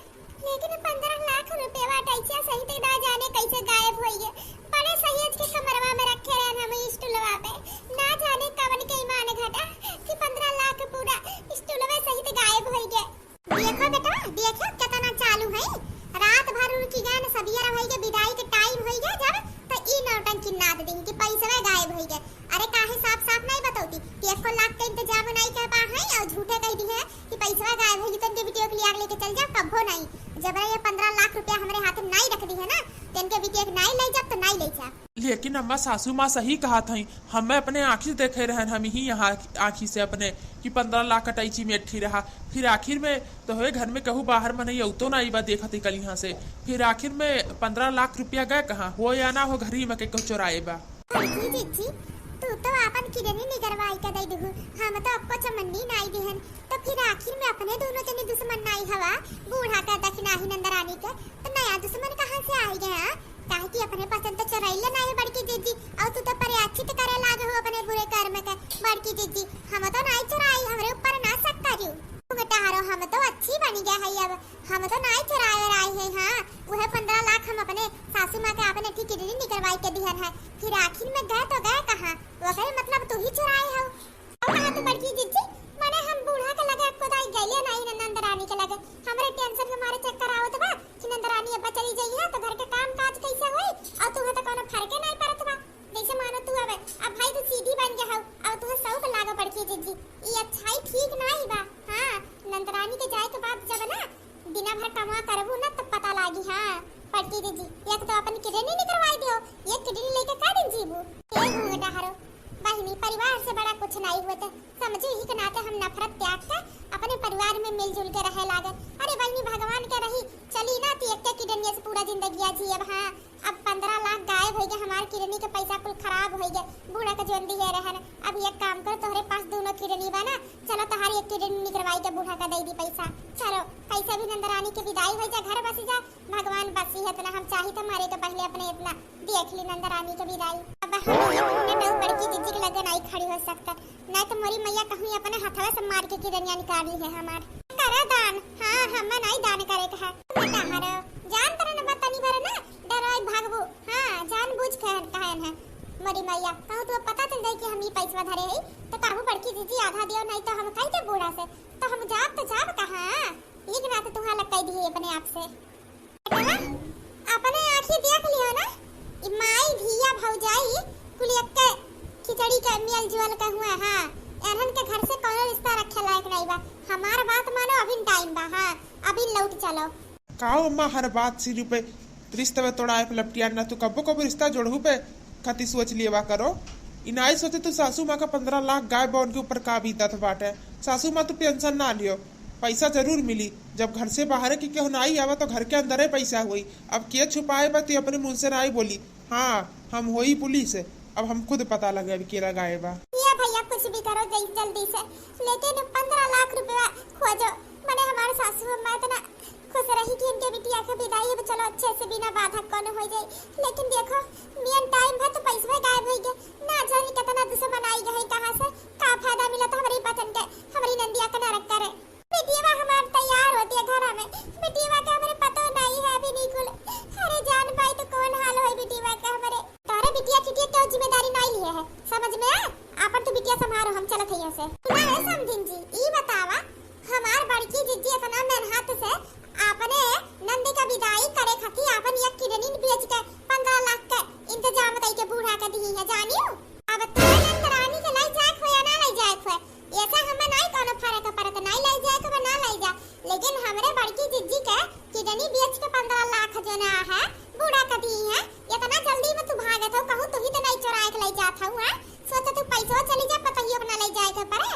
लेकिन पन्द्रह लाख रुपया टैचिया सहित ना जाने कैसे गायब होई गए। बड़े सहेज के कमरवा में रखे रहन हम स्टूलवा पे, ना जाने कवन के ईमान घटा कि पन्द्रह लाख पूरा स्टूलवे सहित गायब होई गए। देखो बेटवा, देखो केतना चालू है। रात भर रुकी गए न, सबियर भई के, विदाई के time होई गए जब, त ई नौटंकी नाद दिन कि पैसवा गायब होई गए। अरे काहे साफ साफ नहीं बतौती कि एको लाख के इंतजाम नहीं कर पा है और झूठे कह दी है कि पैसवा गायब होई गए। तनके बिटिया के लिया के लेके चल जाओ, कब्बो नहीं। जब ये पन्द्रह लाख रुपया हमरे हाथ में नहीं रख दी है ना, तनके बिटिया के नहीं ले जाब तो नहीं ले जाब। लेकिन अम्मा, सासू माँ सही कहत हई, हमें अपने आँखी से देखे रहन, हम ही यहाँ आँखी से अपने कि पन्द्रह लाख कटैची में अट्ठी रहा। फिर आखिर में तोहरे घर में कहू बाहर मनई अउतो ना आइबा, देखत ही कल यहाँ से। फिर आखिर में पन्द्रह लाख रुपया गए कहाँ? हो या ना हो, घर ही में के कहू चोराए बा। बड़की जिज्जी, तू तो आपन किडनी निकरवाई के दे दुहु, हम तो अक्को चमन्नी नाई दिहन, तो फिर आखिर में अपने दोनों जने दुश्मन नाई हवा, बूढ़ा का दखिनाही नंदरानी के, तो नया दुश्मन कहाँ से आई गया? काहे कि अपने पसंद तो चोरैले ना है बड़की जिज्जी, और तू तो प्रायश्चित करे लागे हो अपने बुरे कर्म के। बड़की जिज्जी, हम तो नाई चोराई, हमरे ऊपर ना शक करियो। घुंघटारो, हम तो अच्छी बनी गया है अब, हम तो नाई चोराए रही है। हाँ, वह पन्द्रह लाख हम अपने सासू माँ के अपने ठीक किडनी निकरवाई के दिहन है, फिर आखिर में गए तो गए कहाँ? वो कहे मतलब तू ही चुराए हो। और कहा तू बड़की जिज्जी, माने हम बूढ़ा के लगे खुदाई गइले नहीं न नंदरानी के लगे। हमरे tension के मारे चक्कर आवत बा कि नंदरानी अब्बा चली जाई है तो घर के काम काज कैसे होई? और तुहे तो कोनो फर्के नहीं पड़त बा। जैसे मानो तू अब, अब भाई तू सीधी बन गया हो, और तुहे शौक लागे बड़की जिज्जी। ई अच्छाई ठीक नहीं बा। हाँ, नंदरानी के जाए के बाद जब ना दिना भर कमा करबू ना तब पता लागी। हाँ, बड़की जिज्जी, एक तो अपन किडनी निकरवाई दियो, ये किडनी लेके का दिन जीबू? ए घूंघटा हरो, बहिनी, परिवार से बड़ा कुछ नहीं हुए तो समझो, यही के नाते हम नफरत त्याग के अपने परिवार में मिलजुल के रहे लागे। अरे बहिनी, भगवान के रही चली ना ती एक किडनी से पूरा जिंदगिया जियब। हाँ, अब पन्द्रह लाख गायब होई गए, हमार किडनी के पैसा कुल खराब होई गए, बूढ़ा के जोन दिए रहन। अब एक काम करो, तोहरे पास दोनों किडनी बा ना, चलो तोहार एक किडनी निकरवाई के बूढ़ा का दे दी पैसा। चलो, कैसे भी नंदरानी के विदाई हो जा, घर बसी जा, भगवान बसी है इतना, हम चाही तो मरे के पहले अपने इतना देख ली नंदरानी के विदाई। अब हम ये घूंघटाऊ बड़की जिज्जी के लगे नहीं खड़ी हो सकता, नहीं तो मोरी मैया कहूँ अपने हथवा से मार के किडनिया निकाल ली है हमार। करा दान, हाँ, हमें नहीं दान करे के है। बेटा हरो, जान तरह न बतनी भर ना, डराई भागबू। हाँ, जानबूझ के कहन है। मोरी मैया, कहूँ तो पता चल जाई कि हम ई पैसवा धरे हई, तो कहू बड़की जिज्जी आधा दियो, नहीं तो हम कह दे बूढ़ा से, तो हम जाब तो जाब कहाँ? ई के नाते तुहा लग कह दिए अपने आप से। बेटवा, अपने आँखी देख लियो ना, ई माई, धिया, भौजाई, कुल एक्के खिचड़ी के मिल जुल के हुए। हाँ, एनहन के घर से कौनो रिश्ता रखे लायक नहीं बा। हमार बात मानो, अभी टाइम बा। हाँ, अभी लौट चलो। का अम्मा, हर बात सिर पे रिश्ते में तोड़ाए पे लपटिया ना, तू कब्बो कब्बो रिश्ता जोड़हू पे खातिर सोच लिएवा करो। ई नाई सोचे तू सासू माँ का पन्द्रह लाख गाय बा, उनके ऊपर का बीतत बाटे। सासू माँ, तू टेंशन ना लियो, पैसा जरूर मिली। जब घर से बाहर के केहू नाई आवा तो घर के अंदर ही पैसा होई। अब के छुपाए बा, तू अपने मुंह से नाई बोली। हाँ, हम होई पुलिस, अब हम खुद पता लगे अब के लगाए बा। ये भैया कुछ भी करो जल-, जल्दी से, लेकिन पन्द्रह लाख रुपया खोजो। मने हमार सासू अम्मा इतना खुश रही कि इनके बिटिया के विदाई अब चलो अच्छे से बिना बाधक कोनो हो जाई। लेकिन देखो, मेन टाइम है तो पैसवे गायब हो गए। ना जाने कितना दुश्मन आई गए कहाँ से, का फायदा मिला तो हमारी बचन के, हमारी नंदिया के नरक करे। बिटिया हमार तैयार होती है घर में, बिटिया के हमारे पतो नहीं है अभी निकुल। अरे जान पाई तो कौन हाल होई बिटिया के हमारे। तारे बिटिया खिटिया क्यों जिम्मेदारी नहीं लिए है, समझ में आ? आपन तू बिटिया संभारो, हम चलत है यहाँ से। सुना है समधिन जी, ई बतावा, हमार बड़की जिज्जी इतना मेहनत से अपने नंद का विदाई करे खातिर आपन एक किडनी बेच के पन्द्रह लाख के इंतजाम कई के बूढ़ा के दी है, जानियो? अब तू नंद रानी के लाई जाए हो या ना लाई जाए हो, ऐसे हमें नहीं कोनो फर्क पड़त, नहीं लाई जाए तो ना लाई जा, लेकिन हमरे बड़की जिज्जी के किडनी बेच के पन्द्रह लाख जो ना है बूढ़ा के दी है। इतना जल्दी में तू भागत हो, कहूँ तू ही तो नहीं चोराए के ले जात हो, हैं? सोचा तू पैसो चली जा, पतहियो के ना ले जाए के पड़े।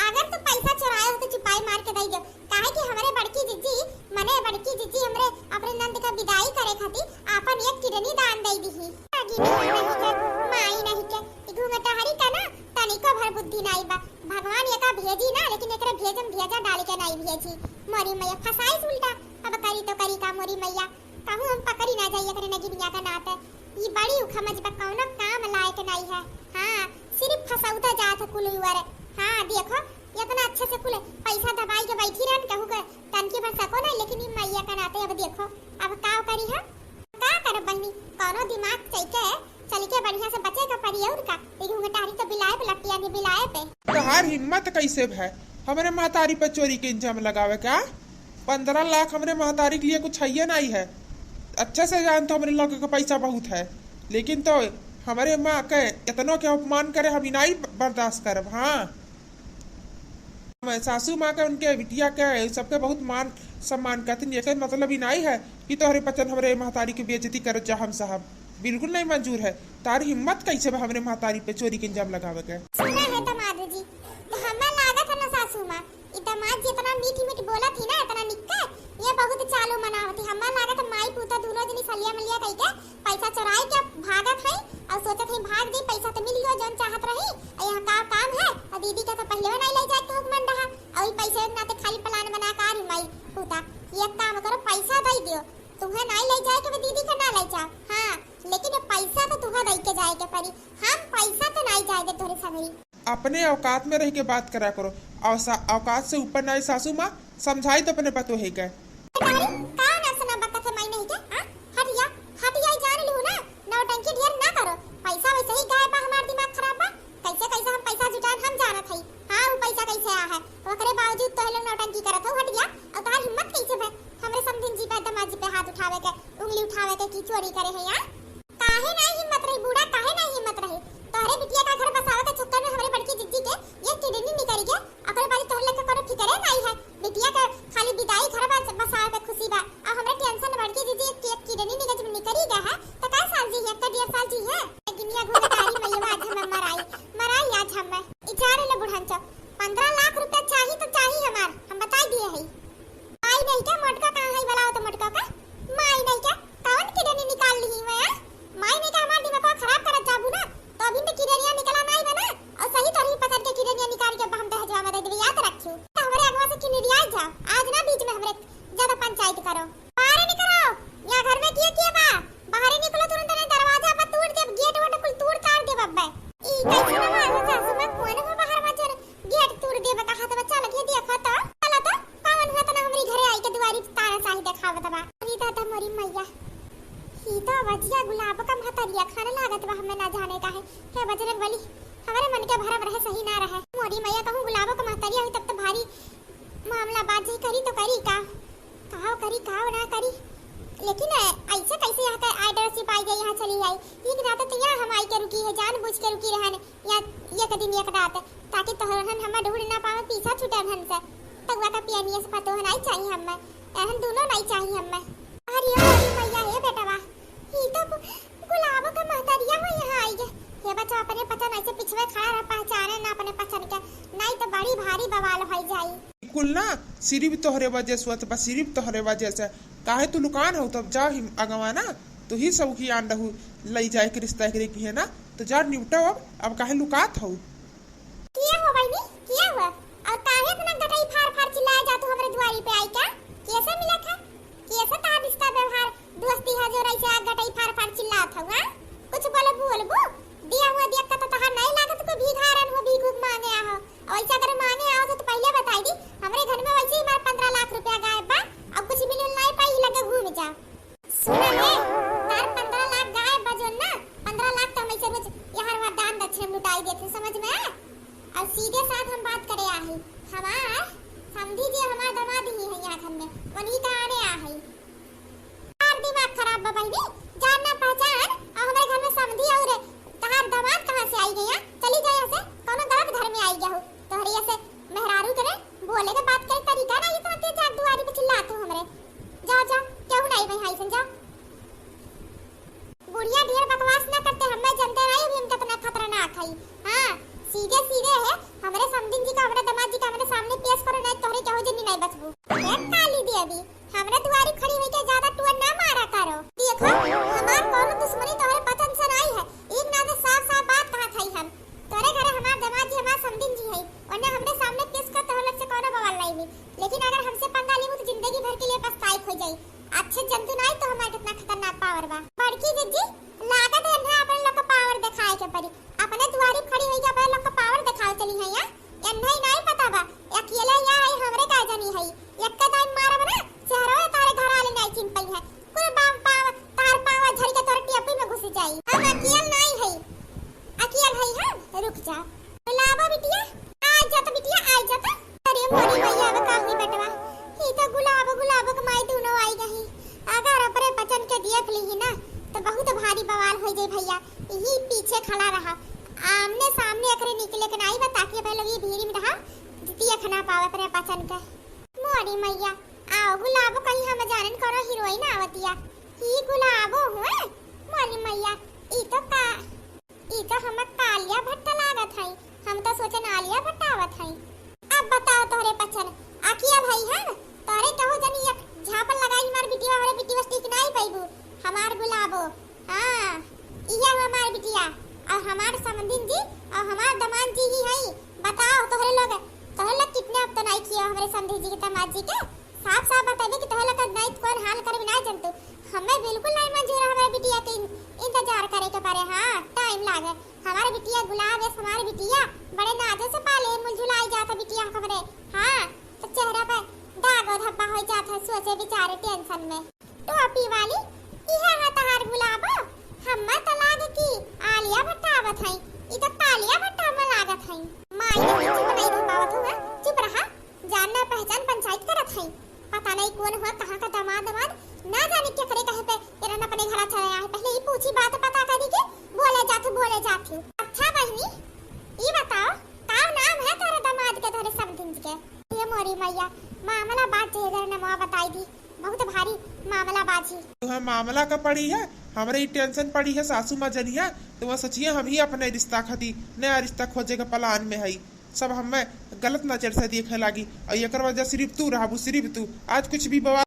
अगर तू पैसा चोराए हो तो चुपाई मार के दे दो, काहे कि हमरे बड़की जिज्जी, मने बड़की जिज्जी हमरे अपने नंद का विदाई करे खातिर आपन एक किडनी दान दे दी ही। अगी नहीं, नहीं के, माई नहीं के, ई घूंघटहरी का ना तनिको भर बुद्धि नाई बा। भगवान एका भेजी ना, लेकिन एकरे भेजम भेजा डाल के नाई भेजी। मोरी मैया फसाइस उल्टा, अब करी तो करी का मोरी मैया, कहूँ हम पकड़ी ना जाई एकरे नगिनिया का नाते। ई बड़ी उखमज बा, कौनो काम लायक नाई है। हाँ, सिर्फ फसौता जात है कुल उअर। हाँ, देखो, इतना अच्छे से कुल पैसा दबाई के बैठी रहन, कहूँ के तनकी भर सको ना, लेकिन ई मैया का नाते अब देखो, अब का करी हम? का करब बहिनी, कौनो दिमाग चइके चल के बढ़िया से बचे का पड़ी और का। ई घूंघटारी तो बिलाए पे लपटिया नहीं बिलाए पे। तोहार हिम्मत कैसे भय हमरे महतारी पे चोरी के इल्जाम लगावे का? पन्द्रह लाख हमरे महतारी के लिए कुछ है नहीं है, अच्छे से जानत हो हमरे लगे के पैसा बहुत है, लेकिन तो हमरे माँ के इतनो के अपमान करे हम इनाई बर्दाश्त करब। हाँ, मैं सासू माँ के, उनके बिटिया के, सबके बहुत मान सम्मान करथिन। एकर मतलब ई नाई है कि तोहरे बचन हमरे महतारी के बेइज्जती करत जा हम साहब, बिल्कुल नहीं मंजूर है। तार हिम्मत कैसे बा हमरे महतारी पे चोरी के इल्जाम लगावे के? सुना है दामाद जी, तो हमें लागत है ना सासू माँ, ई दामाद जी इतना मीठ मीठ बोलत ही ना, इतना निक्के, ये बहुत चालू मनावत ही। हमें लागत है माई पूता दोनों जनी सलिया मलिया कई के पैसा चोराई के भागत है और सोचत है भाग जाई, पैसा तो मिल गयो जौन चाहत रही। और यहाँ का काम है, और दीदी का तो पहले नहीं ले जाए के हुक्मन रहा, और ई पैसे के नाते खाली प्लान बना का रही माई पूता। ये काम करो, पैसा दे दियो, तुम्हें नहीं ले जाए के दीदी का ना ले जाओ। हाँ, लेकिन ये पैसा तो तुम्हें दे के जाए के पड़ी, हम पैसा तो नहीं जाए दे तोरे सगरी। अपने औकात में रह के बात करा करो, औसा-, औकात से ऊपर नहीं सासू माँ, समझाई तो अपने पतोहे के। अरे, का नफसना बकत है माई नहीं के? हाँ? हट या, हट या, जान लू ना, नौटंकी ढेर ना करो। पैसा वैसे ही गायब बा, हमार दिमाग खराब बा। कैसे कैसे हम पैसा जुटान हम जानत हई। हाँ, वो पैसा कैसे आ है, ओकरे बावजूद तो लोग नौटंकी करत हो। हट या, और तार हिम्मत कैसे भे हमरे समधिन जी पे, दामाद जी पे हाथ उठावे के, उंगली उठावे के कि चोरी करे है यहाँ? काहे नाई हिम्मत रही बूढ़ा, काहे नाई हिम्मत रही? तोहरे बिटिया का घर बसावे के चक्कर में हमरे बड़की जिज्जी के ये किडनी निकल गया, ओकरे बारे तोहरे लेके कोनो फिक्रे नाई है। बिटिया के खाली विदाई घर बस-, बसावे पे खुशी बा, और हमरे टेंशन बड़की जिज्जी के किडनी निकल, निकल गया है, तो का साल जी है, तो डेढ़ साल जी है। दुनिया घूमे तारी मैया आज हम मराई, मराई आज हम। इचारे ले बुढ़न चो, पन्द्रह लाख रुपया चाही तो चाही हमार, हम बताई दिए है। माई नहीं के मोटका कहाँ है, बुलाओ तो मोटका का। माई नहीं के कौन किडनी निकाल ली हुई है? माई नहीं के हमार दिमाग खराब करत जाबू ना, तो अभी तो किडनिया निकला नहीं बना, और सही तरह पकड़ के किडनिया निकाल के हम दहेजवा में दे देबे, याद रखियो। तो हमरे अगवा से किडनिया जाओ, आज ना बीच में हमरे ज्यादा पंचायत करो। बाहर निकलो, यहाँ घर में किया किया बा? बाहर निकलो तुरंत, नहीं दरवाजा पर तोड़ देब, गेट वेट कुल तोड़ ताड़ देब अब्बे। ई कैसे ना मालूम सासू माँ कौन हो बाहर में चल गेट तोड़ देबे कहा तो बच्चा लगे देखो तो। चलो तो, कौन हुआ तना हमरी घरे आई के दुआरी तानाशाही देखावत बा। अरे दादा मोरी मैया, ई तो बजिया गुलाब का महतरिया खाने लागत बा, हमें ना जाने का है। हे बजरंग बली, हमारे मन के भरम रहे, सही ना रहे। मोरी मैया कहूँ गुलाबो का महतरिया हुई तब तो भारी मामला बात जी करी तो करी का? कहा करी, कहा ना करी। लेकिन, अ, ऐसे कैसे यहाँ का एड्रेस ही पाई गई, यहाँ चली आई? एक रात तो यहाँ हम आई के रुकी है, जानबूझ के रुकी रहन, यहाँ एक दिन एक रात, ताकि तोहरन हमें ढूंढ ना पावे, पीछा छूटे हमसे। तगुआ का पियनिया से पतोह नाई चाही हम्मे, एहन दूनो नाई चाही हम्मे। अरे ओ मोरी मैया, हे बेटवा, ई तो गु-, गुलाबो का महतरिया हो यहाँ आई गे। हे बच्चा, अपने पचन ऐसे पिछवे खड़ा रह, पहचाने ना अपने पचन के, नाई तो बड़ी भारी बवाल होई जाई। कुल ना सिर्फ तोहरे वजह से होत बा, सिर्फ तोहरे वजह से। काहे तू लुकान हो? तब जा ही अगवा ना, तू ही सब की आन रहू लई जाए के रिश्ता एकरे की है ना, तो जा निपटाओ अब, अब काहे लुकात हो? किया हो बहिनी, किया हुआ? और काहे इतना गटई फार फार चिल्लाए जात हो हमरे दुआरी पे आई का? कैसे मिला था? कैसे तहार रिश्ता व्यवहार दोस्ती है जो रही से आ गटई फार फार चिल्लात हो, हाँ? कुछ बोलबू, बोलबू? दिया हुआ दिया का तो तहार नहीं लागत को भीखारन हो, भीख उख मांगे आहो। और ऐसा अगर मांगे आओ तो पहले बताई दी, हमरे घर में वैसे ही हमारे पन्द्रह लाख रुपया गायब बा, अब कुछ मिलल नहीं पाई, लगे घूम जा। सुना है, तार पन्द्रह लाख गायब बा जोन ना, पन्द्रह लाख तो हम ऐसे रोज यहाँ वहाँ दान दक्षिणा में लुटाई देते, समझ में आए? और सीधे साथ हम बात करे आही, हमार समधी जी हमार दामाद ही है यहाँ घर में, उन्हीं का आने आही। तार दिमाग खराब बा बहिनी, जान ना पहचान, और हमारे घर में समधी और तहार दामाद कहाँ से आई गया? चली जाए यहाँ से, कौनो गलत घर में आई गया हो। तोहरे ऐसे मेहरारू के रे बोले के बात करे तरीका ना, इतना तेज जात दुआरी पे चिल्लात हो हमरे। जाओ, जाओ, केहू नहीं भाई, हाय सन, जाओ। बुढ़िया ढेर बकवास ना करते, हमें जनते नहीं अभी हम कितना खतरनाक है। हाँ, सीधे सीधे है, हमरे समधिन जी का, हमरे दामाद जी का हमरे सामने पेश करो, नहीं तोहरे केहू जनी नहीं बचबू। ए काली देवी, हमरे दुआरी खड़ी होई के ज्यादा टुअर ना मारा करो। देखो, हमार कौनो दुश्मनी तोहरे पचन से नहीं है, एक ना तो साफ साफ बात कहत हई हम। तोरे घरे हमार दामाद जी, हमार समधिन जी हई, वरना हमरे सामने पेश कर, तोहर लोग से कौनो बवाल नहीं हुई। लेकिन अगर हमसे पंगा लेबू तो जिंदगी भर के लिए पछताई हो जाई। अच्छे जंतु नहीं तो हमार कितना खतरनाक पावर बा। बड़की जिज्जी, लागत है ना अपने लोग का पावर दिखाए के पड़ी। अपने दुआरी खड़ी हुई के अपने लोग का पावर दिखाओ चली है यहाँ। एन्हे नहीं पता बा, अकेले यहाँ है, हमरे का जानी है। एक का दाई मारब ना, चेहरा तारे घर वाले नहीं चिन पाई है। कुल बाम पाव, तार पाव झड़ के तोर टियपी में घुस जाई। हम अकेल नहीं है, अकेल है हम। रुक जा। गुलाबो बिटिया, आ जा तो बिटिया, आ जा तो। अरे मोरी मैया, अब का हुई बेटवा? ई तो गुलाबो, गुलाबो के माई दोनों आई गई। अगर अपने पचन के देख ली ना, तो बहुत भारी बवाल हो जाई भैया। यही पीछे खड़ा रहा, आमने सामने एकरे निकले के नाई बा, ताकि अपने लोग ये भीड़ में रहा, जितिया खना पावे अपने पचन के। मोरी मैया, आओ गुलाबो कहीं हम जानन करो हीरोइन आवतिया। ही गुलाबो हुए? मोरी मैया, ई तो का, ई तो हम कालिया भट्ट लागत हई। हम तो सोचन आलिया भट्ट आवत हई। अब बताओ तोहरे पचन, अकिया भाई हम तोहरे कहो जनी एक झापन लगाई हमार बिटिया, हमारे बिटिया से ठीक नाई पैबू। हमार गुलाबो, हाँ, इहे हमार बिटिया, और हमार समधिन जी, और हमार दमान जी ही हई। बताओ तोहरे लोग, तोहरे लोग कितने अब तो नाई किया हमरे समधी जी के, दमाद जी के। साफ साफ बतइबे कि तोहरे लोग का नाई कौन हाल करबे नाई जनतू। हमें बिल्कुल नाई मंजूर है हमारे बिटिया के इन-, इंतजार करे के पड़े। हाँ, टाइम लागे। हमारे बिटिया गुलाब है, हमारे बिटिया बड़े नाजो से पाले, मुलझुलाई जाता बिटिया हमरे। हाँ, तो चेहरा पे दागो धब्बा हो जाता है, सोचे बेचारे टेंशन में। टोपी वाली, इहे है तहार गुलाबो? हम्मा त लागे कि आलिया भट्ट आवत हई, ई त कालिया भट्ट हम्मा लागत हई। माई ने चुप नहीं रह पावत हुआ, चुप रहा, जान ना पहचान पंचायत करत हई। पता नहीं कौन हुआ, कहाँ का दमाद दमाद, ना जाने केकरे कहे पे इरन अपने घरा चले आए। पहले ही पूछी बात पता करी के बोले जात हूँ, बोले जात हूँ। अच्छा बहिनी, ई बताओ, का नाम है तोरे दमाद के, तोरे समधिन के? ये मोरी मैया, मामला बात जे इधर नमवा बताई दी। बहुत भारी मामला बाजी। तुहा मामला का पड़ी है, हमरे ही टेंशन पड़ी है, सासू माँ जनिया, तो वह सोचिए हम ही अपने रिश्ता खातिर नया रिश्ता खोजे के प्लान में हई। सब हमें गलत नजर से देखे लागी और एकर वजह सिर्फ तू रहबू, सिर्फ तू। आज कुछ भी बवाल